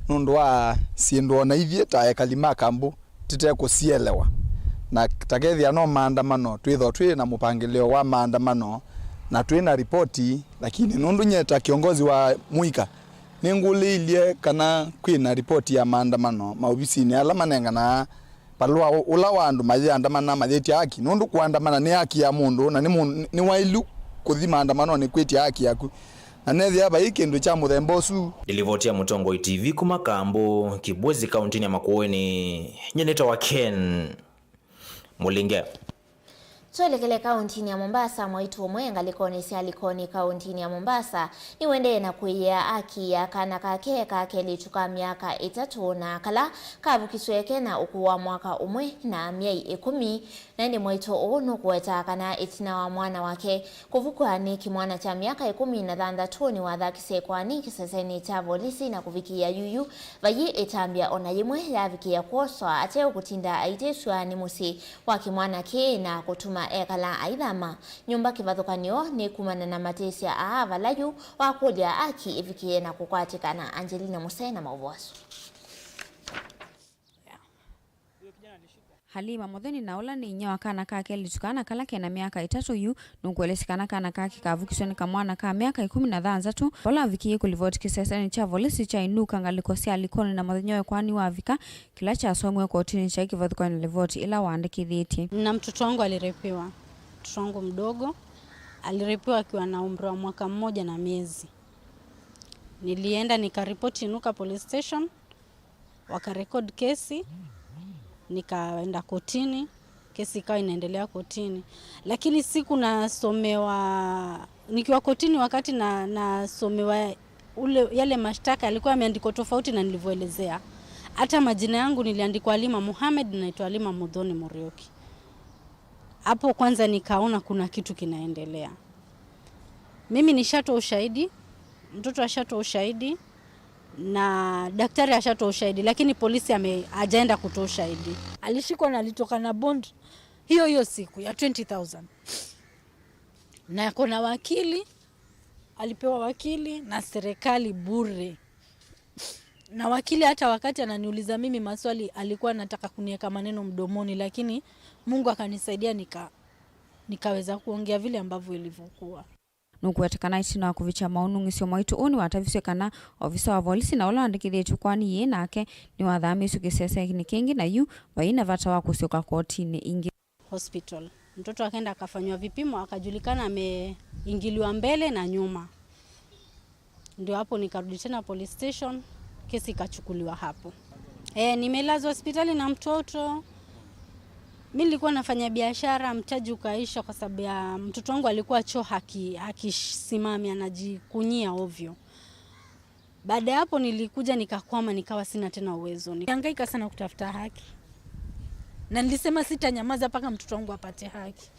nũndũ wa syĩndũ o na ithyĩ ta ekali ma Kambo tĩtekũsielewa. Na takethĩa no maandamano, twĩthwa twĩ na mũpangĩlĩo wa maandamano na twĩ na ripoti, lakini nũndũ nyie ta kĩongozi wa mũika nĩngũlĩilye kana kwĩ na ripoti ya maandamano maovisinĩ ala manenganaa valũa ũ-, ũla wa andũ mayĩandamana mayĩtya haki, nũndũ kũandamana nĩ haki ya mũndũ, na nĩ mũ-, nĩ waĩlu kũthi maandamanonĩ kwĩtya haki yaku. Na nethĩa vai kĩndũ kya mũthemba ũsu. Nĩ livoti ya Mũtongoi T V kuma Kambo, Kibwezi, kauntinĩ ya Makueni. Nyie nĩtawa Ken Mũlinge. Twelekele kaũntinĩ ya Mombasa, mwaitũ ũmwe ngalĩkonĩ sya Likoni kaũntinĩ ya Mombasa nĩwendee na kwĩyĩa akiia kana kake ka kelĩtu ka myaka ĩtatũ na kala kavukiswe kena ũkũũ wa mwaka ũmwe na myei ĩkũmi. Na ĩndĩ mwaitũ ũũ nũkũwetaa kana ĩtina wa mwana wake kũvukwa nĩ kĩmwana kya myaka ĩkũmi na thanthatũ nĩwathakisye ĩkoani kĩsesenĩ kya volisi na kũvikĩĩa yuyu vaiĩ ĩtambya ona yĩmwe yavikĩĩa kwoswa ateũkũtinda aitĩsw'a nĩ mũsyĩ wa kĩmwana kĩĩ na kũtuma ekala aithama nyũmba kĩvathũkany'o nĩ kumana na matĩsya aa vala yu wakũlya aki ĩvikĩe na kũkwatĩkana. Angelina Musee na maũvoo asu. Halima Mũthoni na ũla nĩ inyia wa kana ka kelĩtu kana kala kena myaka ĩtatũ yu, nũkũelesya kana kana kake kavukiswe nĩ kamwana ka myaka ĩkũmi na thanthatũ, ũla avikĩie kũlivoti kĩsesenĩ kya volisi kya Inuka ngalĩko sya Likoni na mũthenya wa ĩkoani wavika, kĩla kyasomiwe kotinĩ kyaĩ kĩvathũkany'o na livoti ĩla waandĩkĩthĩtye. Na mtoto wangu alirepiwa. Mtoto wangu mdogo alirepiwa akiwa na umri wa mwaka mmoja na miezi. Nilienda nikaripoti Inuka police station, wakarekodi kesi, nikaenda kotini, kesi ikawa inaendelea kotini. Lakini siku nasomewa, nikiwa kotini wakati na, nasomewa ule, yale mashtaka yalikuwa yameandikwa tofauti na nilivyoelezea. Hata majina yangu niliandikwa Halima Mohamed, naitwa Halima Muthoni Muriuki. Hapo kwanza nikaona kuna kitu kinaendelea. Mimi nishatoa ushahidi, mtoto ashatoa ushahidi, na daktari ashatoa ushahidi, lakini polisi ame-, hajaenda kutoa ushahidi. Alishikwa na alitoka na bond hiyo hiyo siku ya twenty thousand. Na ako na wakili, alipewa wakili na serikali bure. Na wakili hata wakati ananiuliza mimi maswali, alikuwa anataka kuniweka maneno mdomoni, lakini Mungu akanisaidia nika-, nikaweza kuongea vile ambavyo ilivyokuwa. Nũkũwetekana ĩtina wa kũvikya maũnung'isyo, mwaitũ ũũ nĩwatavisye kana ovisa wa volisi na ũla wandĩkĩthĩtw'e ĩkoani yĩĩ nake nĩwathamĩĩsw'e kĩsesenĩ kĩngĩ, na yu vai na vata wa kũsyoka kotinĩ ĩngĩ. Hospital. Mtoto akaenda akafanywa vipimo, akajulikana ameingiliwa mbele na nyuma. Ndio hapo nikarudi tena police station, kesi ikachukuliwa hapo. Eh, nimelazwa hospitali na mtoto. Mi nilikuwa nafanya biashara, mtaji ukaisha kwa sababu ya mtoto wangu alikuwa choo haki-, hakisimami, anajikunyia ovyo. Baada ya hapo nilikuja nikakwama, nikawa sina tena uwezo. Nilihangaika sana kutafuta haki. Na nilisema sitanyamaza mpaka mtoto wangu apate haki.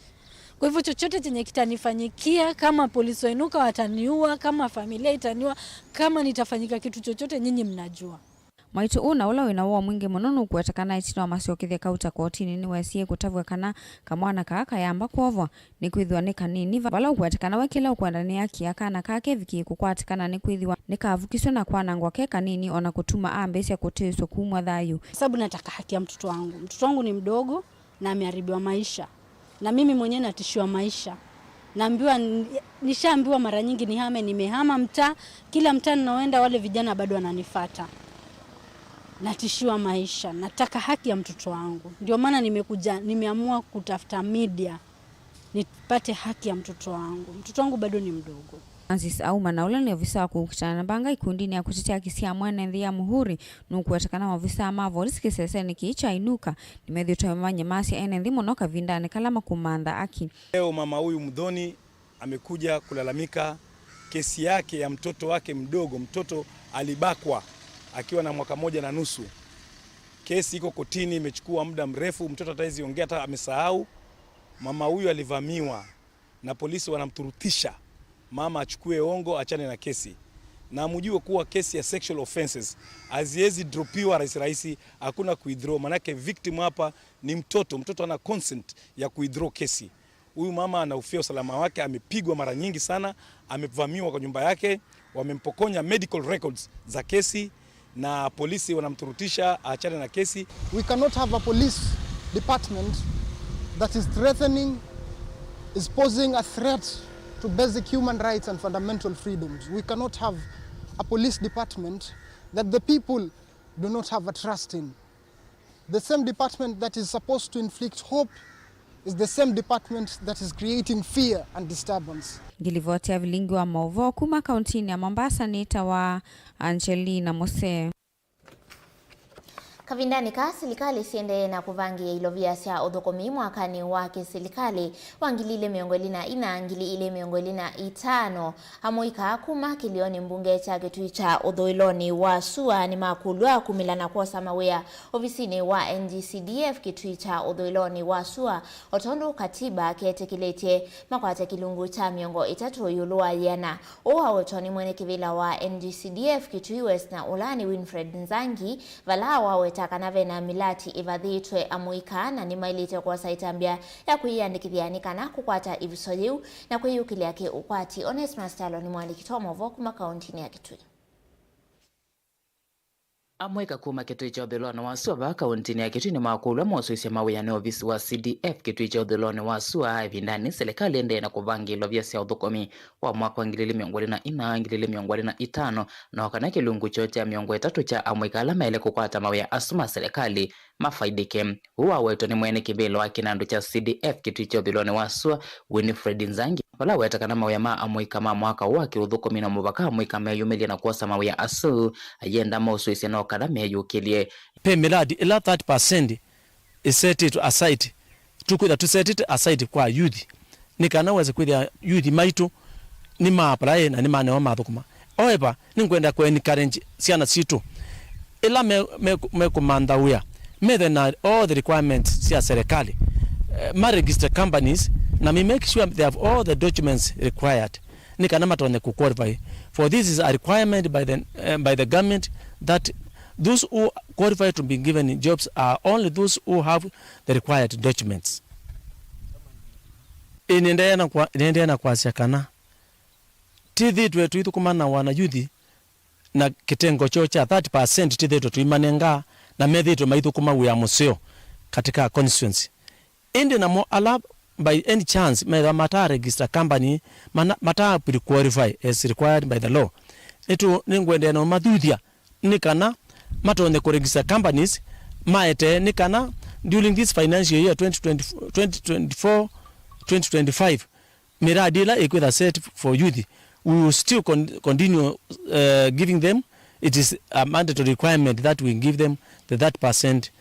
Kwa hivyo chochote chenye kitanifanyikia, kama polisi wa Inuka wataniua, kama familia itaniua, kama nitafanyika kitu chochote, nyinyi mnajua. Mwaitũ ũũ na ũla wĩna woo mwingĩ mũno nũkũwetekana ĩtina wa masyokethya kauta kotinĩ nĩwesie kũtavw'a kana kamwana kaa kayamba kwovwa nĩkwĩthĩwa nĩ kanini, va-, vala ũkũwetekana we kĩla ũkwenda nĩ akiia kana kake ĩvikĩe kũkwatĩkana nĩkwĩthĩwa nĩkavukiswe na kwanangwa ke kanini, o na kũtuma ambĩĩsya kũtĩĩsw'a kumw'a thayũ. Sababu nataka haki ya mtoto wangu. Mtoto wangu ni mdogo na ameharibiwa maisha. Na mimi mwenyewe natishiwa maisha. Naambiwa, nishaambiwa mara nyingi nihame, nimehama mtaa, kila mtaa ninaoenda wale vijana bado wananifuata. Natishiwa maisha, nataka haki ya mtoto wangu. Ndio maana nimekuja, nimeamua kutafuta media, nipate haki ya mtoto wangu. Mtoto wangu bado ni mdogo. Francis Auma, na ũla nĩ ovisa wa kũkitana na mbanga ikundinĩ ya kũtetea haki sya mwene nthĩ ya Muhuri, nũkũwetekana maovisa ma volisi kĩsesenĩ kĩĩ kya Inuka nĩmethĩĩtwe manyamasya ene nthĩ mũno kavindanĩ kala makũmantha aki. Leo mama huyu Muthoni amekuja kulalamika kesi yake ya mtoto wake mdogo. Mtoto alibakwa akiwa na mwaka moja na nusu. Kesi iko kotini, imechukua muda mrefu, mtoto hata hawezi ongea, hata amesahau. Mama huyu alivamiwa na polisi wanamturutisha mama achukue ongo, achane na kesi. Na mjue kuwa kesi ya sexual offenses haziwezi dropiwa rahisi rahisi, hakuna kuwithdraw, manake victim hapa ni mtoto, mtoto ana consent ya kuwithdraw kesi. Huyu mama anahofia usalama wake, amepigwa mara nyingi sana, amevamiwa kwa nyumba yake, wamempokonya medical records za kesi, na polisi wanamturutisha aachane na kesi. We cannot have a police department that is threatening, is posing a threat to basic human rights and fundamental freedoms. We cannot have a police department that the people do not have a trust in. The same department that is supposed to inflict hope is the same department that is creating fear and disturbance. Ngilivoti ya vilingi wa mauvoo kuma kauntinĩ ya Mombasa nĩtawa Angelina Musee. Kavindanĩ kaa, silikalĩ siendee na kũvangĩĩa ilovia sya ũthũkũmi mwakanĩ wa kĩsilikalĩ wa ngili ilĩ mĩongo ĩlĩ na inya, ngili ilĩ mĩongo ĩlĩ na itano. Amũika kuma kĩlĩonĩ mbunge kya Kĩtui kya ũthũĩlonĩ wa sua nĩmakũlw'a kumĩla na kwosa mawĩa ovisinĩ wa N G C D F Kĩtui kya ũthũĩlonĩ wa sua, o tondũ katiba ketĩkĩlĩtye makwate kĩlungu kya mĩongo ĩtatũ ĩũlũ wa yĩana. Ũũ wawetwa nĩ mwene kĩvĩla wa N G C D F Kĩtui West na ũla nĩ Winfred Nzangi, vala waweta kana vena mĩlati ĩvathĩtwe amũika na nĩmaĩlĩte kwosa ĩtambya ya kwĩyĩandĩkĩthya nĩ kana kũkwata ĩvuso yĩu na kwĩyũkĩlya kĩ ũkwati. Onesmus Kyalo nĩ mũandĩki wa maũvoo kuma kauntinĩ ya Kĩtui. Amũika kuma Kĩtui kya ũthũĩlonĩ wa sua vaa kauntinĩ ya Kĩtui nĩmakũlw'a mosũĩsye mawĩa nĩ ovisi wa C D F Kĩtui kya ũthũĩlonĩ wa sua ĩvindanĩ silikalĩ ĩendee na kũvangĩĩa ilovia sya ũthũkũmi wa mwaka wa ngili ilĩ mĩongo ĩlĩ na inya, ngili ilĩ mĩongo ĩlĩ na itano, na o kana kĩlungu kyoo kya mĩongo ĩtatũ kya amũika ala maĩle kũkwata mawĩa asu ma silikalĩ mafaidĩke. Ũu wawetwa nĩ mwene kĩvĩla wa kĩnandũ kya C D F Kĩtui kya ũthũĩlonĩ wa sua, Winfred Nzangi, vala aweta kana mawĩa ma amũika ma mwaka ũũ wa kĩũthũkũmi no mũvaka amũika meyũmĩlye na kwosa mawĩa asu, ayenda maũsũĩsye no kana meyũkĩlye. Pe mĩladi ĩla thirty percent ĩsetĩtwe aside, tũkwĩtha tũsetĩte aside kwa youth, nĩ kana wese kwĩthĩa youth maitũ nĩma apply na nĩmanewa mathũkũma. However, nĩngwenda kũ encourage syana sitũ ĩla me, me, mekũmantha wĩa, methe na all the requirements sya serikali, eh, ma register companies, na me make sure they have all the documents required, nĩ kana matonye kũ qualify. For this is a requirement by the, eh, by the government that those who qualify to be given jobs are only those who have the required documents. Ĩ, nĩendeea na kwa-, nĩendeea na kwasya kana tĩthĩtwe tũithũkũma na wanayuthi na kĩtengo kyoo kya thirty percent tĩthĩtwe tũimanenga na methĩtwe maithũkũma wĩa mũseo katika constituency. Ĩndĩ namo ala by any chance methĩwa mata register company, mana-, mata pre-qualify as required by the law, nĩtũ-, nĩngwendeea na ũmathuthya nĩ kana matonye kũ register companies maetee, nĩ kana during this financial year twenty twenty, twenty twenty-four, twenty twenty-five, miradi ĩla ĩkwĩtha set for youth, we will still con-, continue, uh, giving them. It is a mandatory requirement that we give them the thirty percent,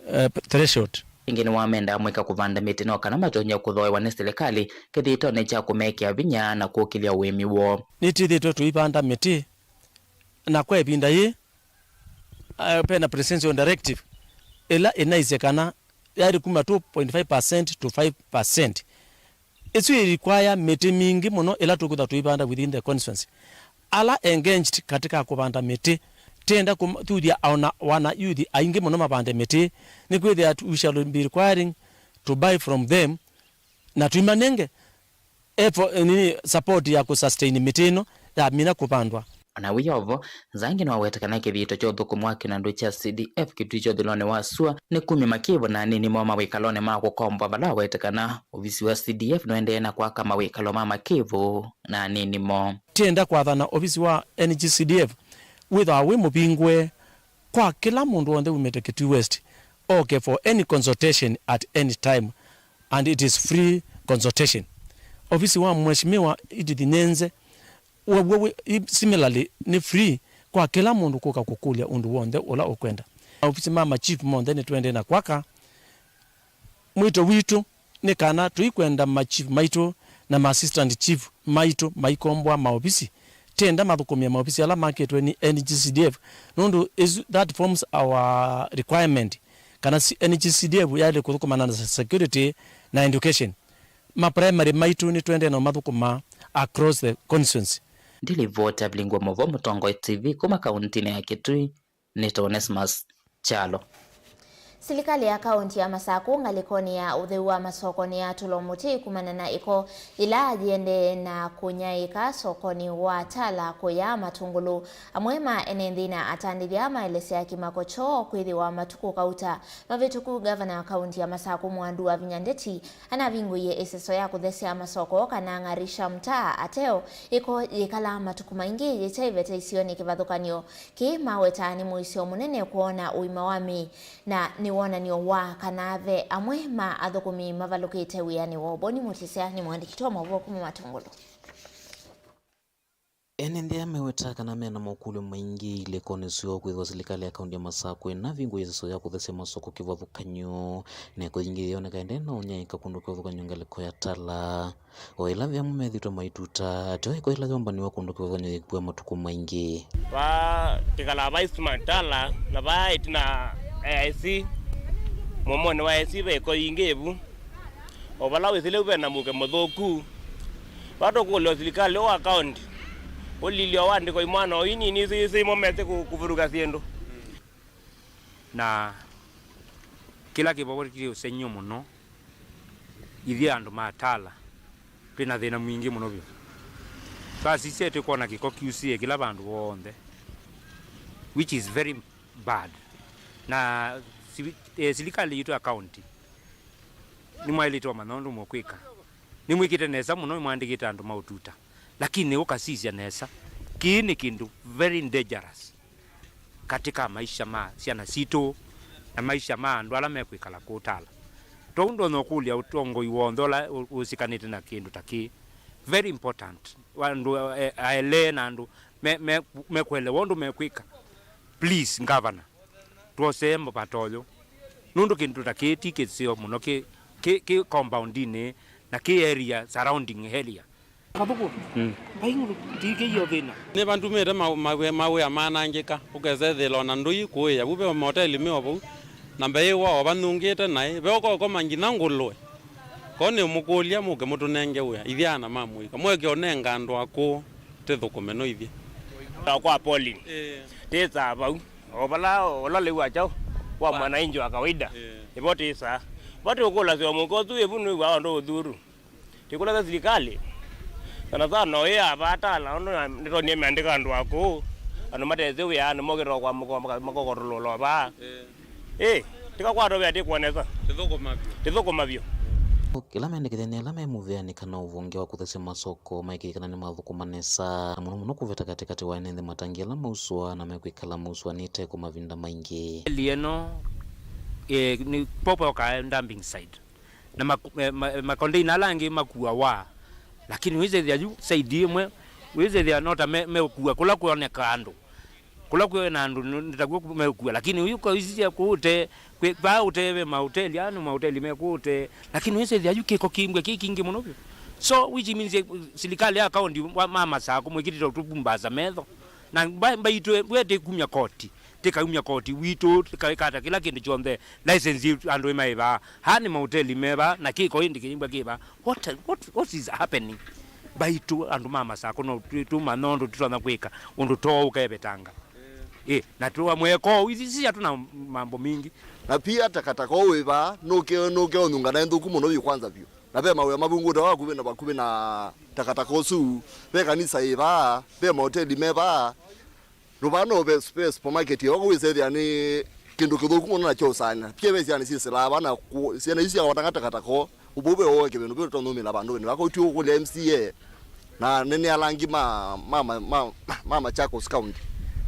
uh, threshold. Ĩngĩ nĩwamenda amũika kũvanda mĩtĩ no kana matonye kũthooewa nĩ silikalĩ kĩthĩtonĩ kya kũmekĩa vinya na kũkĩlya ũĩmi woo. Nĩtwĩthĩtwe tũivanda mĩtĩ, na kwa ĩvinda yĩĩ, uh, pena presidential directive ĩla ĩnaisye kana yaĩle kuma two point five percent to five percent. Ĩsu ĩ require mĩtĩ mingĩ mũno ĩla tũkwĩtha tũivanda within the constituency. Ala engaged katika kũvanda mĩtĩ, tenda kũthuthya ona wana youth aingĩ mũno mavande mĩtĩ, nĩkwĩthĩa we shall be requiring to buy from them, na tũimanenge efo-, nini, support ya kũ sustain mĩtĩ ĩno yamina kũvandwa. Ona wĩ o vo, Nzangi nĩwaweta kana kĩthito kya ũthũkũmi wa kĩnandũ kya C D F Kĩtui kya ũthũĩlonĩ wa sua nĩ kumya makĩvo na anini moo mawĩkalonĩ ma kũkombwa, vala waweta kana ovisi wa C D F nũendee na kwaka mawĩkalo ma makĩvo na anini moo. Tĩenda kwathana ovisi wa N G C D F wĩthwa wĩ mũvingũe kwa kĩla mũndũ w'onthe wumĩte Kitui West oke for any consultation at any time, and it is free consultation. Ovisi wa Mheshimiwa Edith Nyenze waw'o wĩ, i-, similarly nĩ free kwa kĩla mũndũ kũka kũkũlya ũndũ w'onthe ũla ũkwenda. Maovisi ma machief monthe nĩtũendee na kwaka. Mwĩto witũ nĩ kana tũikwenda machief maitũ na ma assistant chief maitũ maikomboa maovisi. Tĩenda mathũkũmĩe maovisi ala makĩtwe nĩ N G C D F, nũndũ is, that forms our requirement, kana si-, N G C D F yaĩle kũthũkũmana na security na education. Ma primary maitũ nĩtũendee na ũmathũkũma across the constituency. Ndilivoti Avilingwa Movo, Mũtongoi T V, kuma kauntinĩ ya Kitui. Nĩtawa Onesmus Kyalo. Silikalĩ ya kaunti ya Masakũ ngalĩkonĩ ya ũtheu wa masoko nĩyatũlwa mũtĩ kumana na ĩko yĩla yĩendee na kũnyaĩĩka sokonĩ wa Tala kũya matũngũlũ. Amwe ma ene nthĩ na atandĩthya maelesya kĩmako kyoo kwĩthĩwa matukũ kauta mavĩtũku, ngavana wa kaunti ya Masakũ Mwandu Wavinya Ndeti anavingũie ĩseso ya kũthesya masoko kana ng'arisha mtaa ateo ĩko yĩkalaa matukũ maingĩ yĩteĩvete isionĩ kĩvathũkany'o. Kĩĩ mawetaa nĩ mũisyo mũnene kwona ũima wa mĩĩ, na nĩ wonany'o wa kana ve amwe ma athũkũmi mavalũkĩte wĩanĩ woo. Boni Mutisya nĩ mũandĩki wa maũvoo kuma Matũngũlũ. Ene nthĩ aya meweta kana mena mokũlyo maingĩ ilĩkonĩ syoo kwĩthĩwa silikalĩ ya kaunti ya Masakũ ĩnavingũa ĩseso ya kũthesya masoko kĩvathũkany'o, na ĩkũyingĩ yoneka ĩndĩ na ũnyaĩĩka kũndũ kĩvathũkany'o ngalĩko ya Tala. O ĩla ve amwe methĩĩtwe maituta, ateo ĩko ĩla yombaniwa kũndũ kĩvathũkany'o yĩkua matukũ maingĩ. Vaa kĩkalaa vai Smart Tala, na vaa ĩtina A I C, mũomonĩ wa A I C ve ĩko yingĩ ĩvu. O vala wĩsĩle ve na mũuke mũthũku. Vaa tũkũlya o silikalĩ wa kaunti ũlilye o wandĩko imwana o inini isi imo mese kũ- kũvuruga syĩndũ. Na kĩla kĩvovo kĩ ũsengy'o mũno, ithyĩ andũ ma Tala twĩ na thĩna mwingĩ mũno vyũ. Twasisya tũkwona kĩko kyusĩe kĩla vandũ vonthe, which is very bad. Na sivi- eh, silikalĩ yitũ ya kaunti nĩmwaĩlĩte ũmanya ũndũ mũkwĩka. Nĩmwĩkĩte nesa mũno, nĩmwandĩkĩte andũ maũtuta, lakini ũkasisya nesa, kĩĩ nĩ kĩndũ very dangerous katika maisha ma syana sitũ na maisha ma andũ ala mekwĩkala kũu Tala. Twaũ ndonya ũkũlya ũtongoi w'onthe ũla ũ- ũsikanĩte na kĩndũ ta kĩĩ. Very important. Andũ, eh, aelee na andũ me- me- mekũelewa ũndũ mekwĩka. Please, Governor, twosee vata ũyũ, nũndũ kĩndũ ta kĩĩ ti kĩseo mũno kĩ, kĩ, kĩ compound-inĩ na kĩ area, surrounding area. Kathũkũ. Mm. Vai ngũlũ tikĩio thĩna. Nĩvanumĩte ma- mawĩa- mawĩa manangĩka, ũkesethĩla ona ndũi kũĩa vu, ve mahoteli me o vau, na mbee wa o vanyungĩte naĩ, ve ũkokoma nginya ngũlũe. Ko nĩmũkũlya mũke mũtũnenge wĩa, ithyĩ ana ma mũika, mweke ũnenga andũ akũũ tĩthũkũme no ithyĩ. Kwa Pauline. Ĩĩ. Tĩsaa vau. O vala ũla lĩu wa kyaũ wa mwananchi wa kawaida. Ĩĩ. Nĩvo tĩsaa. Vati ũkũlasya mũka ũsu ĩvu nĩw'aa ũndũ ũthuru. Tĩkũlasya silikalĩ. Sana sana ũyĩ ya vaa Tala ũndũ nĩtonie meandĩka andũ akũũ. Andũ matesĩ wĩa nĩmokĩte kwa mũko- maka- makokotũlũla o vaa. Ĩĩ. Ĩĩ, tĩkakwata wĩa tĩkwonesa. Tĩthũkũma vyũ. Tĩthũkũma vyũ. Kĩla mendekethya nĩ ala me mũvĩanĩ kana ũvonge wa kũthesya masoko maĩkĩĩkana nĩmathũkũma nesa, mũno mũno kũveta katĩkatĩ wa ene nthĩ matangi ala mausũaa na mekwĩkala mausũanĩte kwa mavinda maingĩ. Eli ĩno, eh, nĩ popo yokaa dumping site. Na ma- eh, ma- eh, makondeina ala angĩ makuawa. Lakini wĩsĩthĩa yu side ĩmwe, wĩsĩthĩa no ta me- mekua kũla kwoneka andũ. Kũla kwĩ na andũ nĩ- nĩ takw'o meũkua, lakini ũyu kwa isi sya kũũ ũtee, kwĩ- vaa ũtee ve mahoteli, aa nĩ mahoteli me kũũ ũtee, lakini wĩsĩthĩa yu kĩko kĩimbwe kĩ kingĩ mũno vyũ. So which means, eh, silikalĩ ya kaunti wa- ma Masakũ mwĩkĩtĩte ũtũpumbaasa metho. Na mba- mbaitũ we tĩkumya koti, tĩkaumya koti witũ, tĩkaĩkata kĩla kĩndũ kyonthe, license yitũ andũ ĩmaĩvaa, aa nĩ mahoteli mevaa, na kĩko ĩndĩ kĩimbwa kĩvaa. What, what, what is happening? Mbaitũ andũ ma Masakũ no twĩ- tũmanya ũndũ tũtonya kwĩka ũndũ too ũkevetanga. Ĩ, na tũamweka ũu, isi- isi hatuna mambo mingi. Na pia takataka ũũ wĩ vaa, nũke- nũke ũnyunga na nthũku mũno vyũ kwanza vyũ. Na ve mawĩa mavungũte vakuvĩ na vakuvĩ na takataka ũsu, ve kanisa ĩ vaa, ve mahoteli me vaa. Rũvano ve, ve supermarket yoko wĩsethĩa nĩ kĩndũ kĩthũku mũno na kya ũsanya. Pia ve syana syĩsĩlaa vana ku- syana isu syakawatanga takataka ũvũve ũoe kĩvĩndũ vĩu tũnũmĩla vandũ vĩndũ vako ũtwĩ ũkũlya M C A na nene alangi ma, ma, ma, ma, ma Machakos County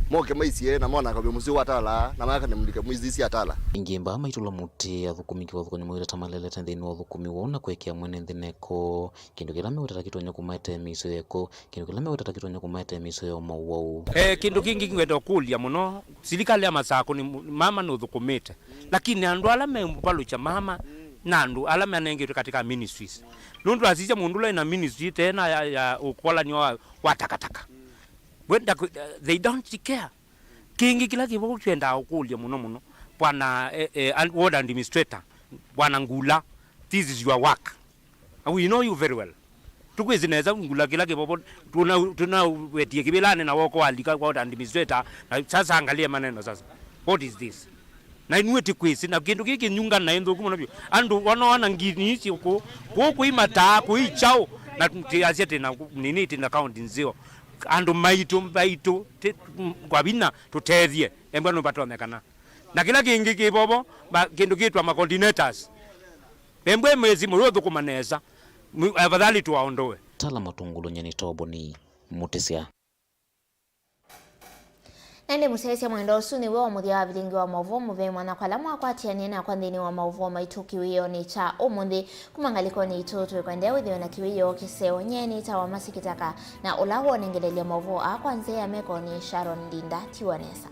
moke maisie na mona kavyo mũsyĩ wa Tala na makane mũlike mwĩsĩ sya Tala. Ingĩ mbaa maitũla mũtĩ athũkũmi kĩvathũkany'o mawĩra ta malelete nthĩnĩ wa ũthũkũmi woo na kwekea mwene nthĩ neko. Kĩndũ kĩla meũtata kĩtonya kũmaete mĩisyo yeko, kĩndũ kĩla meũtata kĩtonya kũmaete mĩisyo ya ũmau wau. Eh, kĩndũ kĩngĩ ngwenda kũlya mũno, silikalĩ ya Masakũ nĩ mũ- mama nũthũkũmĩte, lakini andũ ala meũvalũkya mama na andũ ala manengetwe katika ministries. Nũndũ asisya mũndũ ũla ena ministry tena ya, ya ũkolani wa, wa takataka. Wenda kũ- they don't care. Kĩngĩ kĩla kĩvo twendaa ũkũlya mũno mũno, bwana, eh, eh, ward administrator, bwana Ngula, this is your work. And we know you very well. Tũkwĩsĩ nesa Ngula kĩla kĩvovo, tũna- tũnawetie kĩvĩlanĩ na woko walika kwa administrator, na sasa angalia maneno sasa. What is this? Na inue tĩkwĩsĩ, na kĩndũ kĩĩ kĩnyunga na ĩ nthũku mũno vyũ. Andũ wanoona ngini ici kũ- kũu kũi mataa, kũi kyaũ, na tĩasya tĩna nini, tĩna kaunti nzeo. Andũ maitũ, maitũ, tĩ- m- kwa vinya tũtethye, embwa nũvatonyekana. Na kĩla kĩngĩ kĩvovo, ma- kĩndũ kĩtwa ma coordinators. Embwe mwĩsĩ mũyũ ũthũkũma nesa. Mwi- afadhali tũaondoe. Tala Matungulu, Nyeni Toboni, Mũtĩsya. Na ĩndĩ mũsyaĩĩsya, mwendo ũsu nĩw'o mũthya wa vilingi wa maũvoo mũvea mwanya kwa ala mwakwatĩanĩe nakwa nthĩnĩ wa maũvoo maitũ kĩwĩonĩ kya ũmũnthĩ. Kuma ngalĩkonĩ itũ, twĩkwendea wĩthĩwe na kĩwĩoo kĩseo. Nyie nĩtawa Mercy Kĩtaka, na ũla wonengelelya maũvoo aa kwa nzĩa ya meko nĩ Sharon Ndinda. Tiwa nesa.